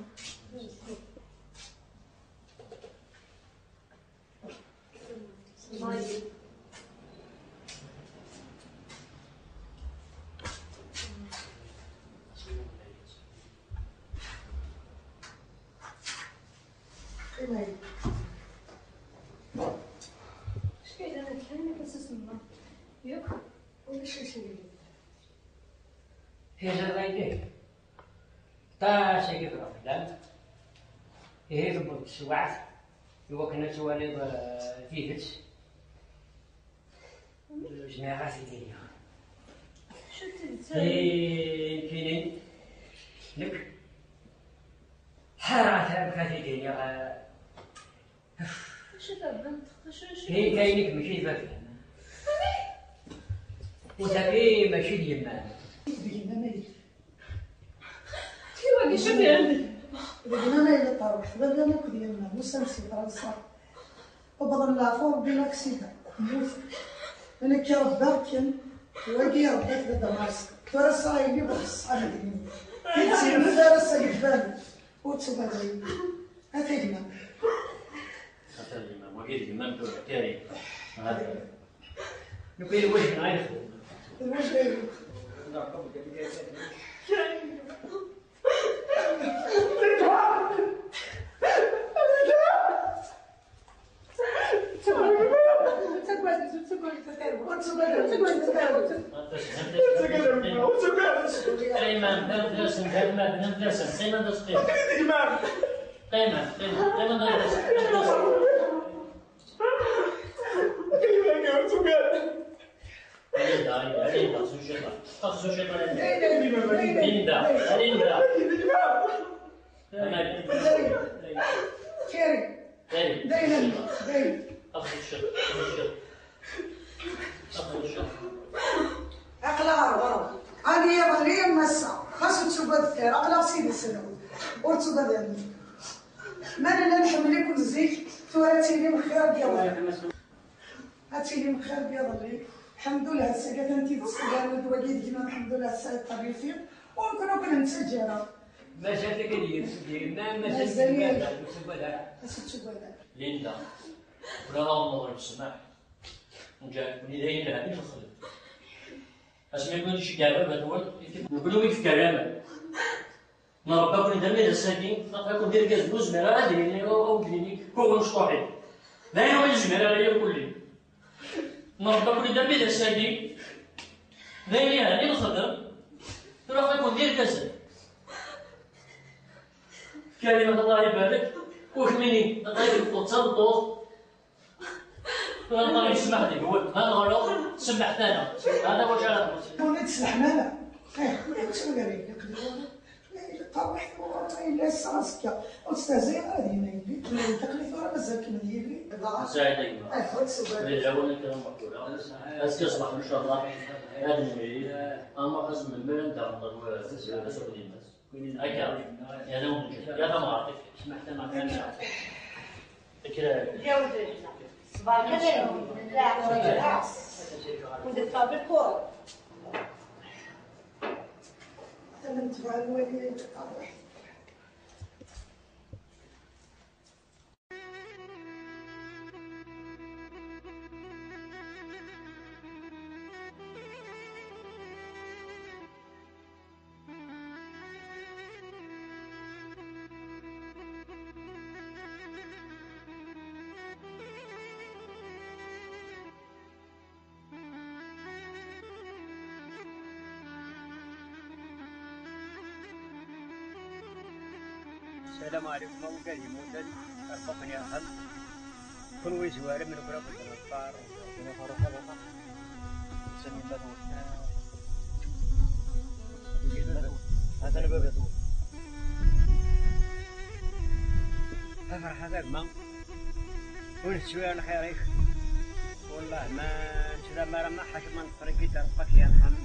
Acu kan akken akken s-semma. Yakk. Ulac acu yellan. Tizerɣin-ik. Ṭac-agi ffɣeɣ fell-am. Ihi tewweḍ teswiɛt i wakken ad twaliḍ, eh, tidet. Jmiɛeɣ ad t-id-iniɣ. Acu d tidet? Nekkini, nekk, ḥareɣ amek ad t-id-iniɣ, eh, Acu terbamt? Acu, acu? Kay, kay, nekk mačči d baba-m. U tagi mačči d yemma-m. D yemma-m ay d. Iwa d acu d yemma-m? D yemma-m ay d tarwiḥt, baba-m akk d yemma-m, usan-d si Fransa. Wwḍen leɛfu Rebbi laksida. Mmuten. Nekk rebbaɣ-kem, wagi rebbat baba Mars. Tura sɛa yelli bɣes ṣṣḥab d yemma. Tidet yemmut ara s-, ur ttugad. Ata gma. Ata gma, wagi d gma n tura, Karim. Ata. Nekk d wajden ay nexdem. D wajden. Qqimen, qqimen, qqimen, qqimen. Linda, Linda, Linda, xsu ciṭuḥ. Xsu ciṭuḥ, Linda. Linda, Linda. Linda. Linda. Dayen, dayen. Xsu ciṭuḥ, xsu ciṭuḥ. Xsu ciṭuḥ. Aql-aɣ ɣer ɣur-m. Ani iḍelli am ass-a. Xas ur ttugad xir. Aql-aɣ s idis-nwen. Ur ttugad a mmi. Ma nella nḥemmel-iken zik, tura ad tilim xir n yiḍelli. Ad tilim xir n yiḍelli. Ḥemdullah, ass-agi atan tidet tban-d wagi d gma, ḥemdullah, ass-a yeṭṭerrif-it. Ur nekkni ur ken-nettaǧǧa ara. Mazal-ik ad yers deg yemma, mazal-ik mazal-ik ur ttugad ara. Ur ttugad ara. Linda, ula d aɣennuɣ n ssmaḥ. Neǧǧa-ken d ayen yelhan i nexdem. Asmi ken-id-iceggeɛ baba-twen, nekkni ur yefka ara aman. Nṛebba-ken d armi d ass-agi, aql-aken d irgazen, ur zmireɣ ara ad d-iniɣ, ad d-iniɣ kuɣ mecṭuḥin. D ayen ur yezmir ara irkelli. Nṛebba-ken d armi d ass-agi, d ayen yelhan i nexdem, tura aql-aken d irgazen. Karimat, Allah ibarek, u kemmini, Allah ibarek, d tameṭṭut. Tura Allah yesmaḥ deg-wen, ma neɣleḍ, semmeḥt-aneɣ. Hada wacu ara nqul. Ur la tesleḥmam ara. Eh, ur la tesleḥmam ara. Tarwiḥt ur la yella ass-a azekka. Ur testehzay ara d yemma yelli. Aql-i tura mazal-kem d yelli. Saɛid a gma. Eh, ur tsugar. Di lawan akka n Meqbula. Azekka ṣṣbeḥ, ncallah, ad nemlil. Ama xas melmi ara d-aɣ-nẓer, d acu i d-yemma-s. Akka, ya d awen-ǧǧeɣ, ya tamɣart-ik. Akka. Ṣṣber kan ay d-, ur d-ffeɣ deg kuṛ. Tama n tebɛa n wali. السلام عليكم. أولاد يموتن، ربكم يرحم. كل ويزوار من كرة النصار. هذا الباب يطول. افرح هذاك ما. ونسوي على خيرك. والله ما نشرى ما راه ما حاجة ما نفرق يدار بك يرحم.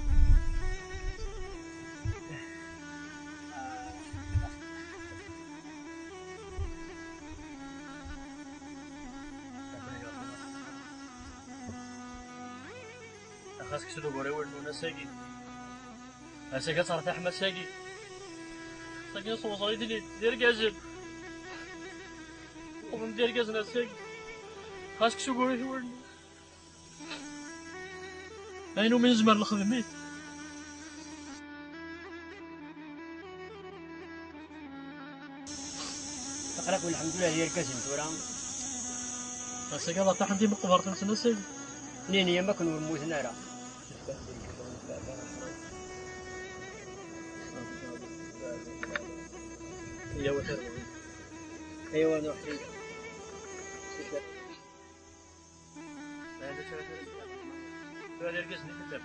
خاصك تدور يولدون ساكي. Asagi ad tertaḥ masagi. Asagi ad tewẓeḍ idlil d irgazen. Uqbel d irgazen asagi. Xas ksug ur iḥiwel. Ayen umi nezmer nexdem-it. Aql-ak lḥemdullah d irgazen tura. Asagi ad ṭaḥen di meqbert-nsen asagi. Nini am akken ur mmuten ara. Ayaw a tarwa. Ayaw a nuḥ. Tura d irgazen i tellam.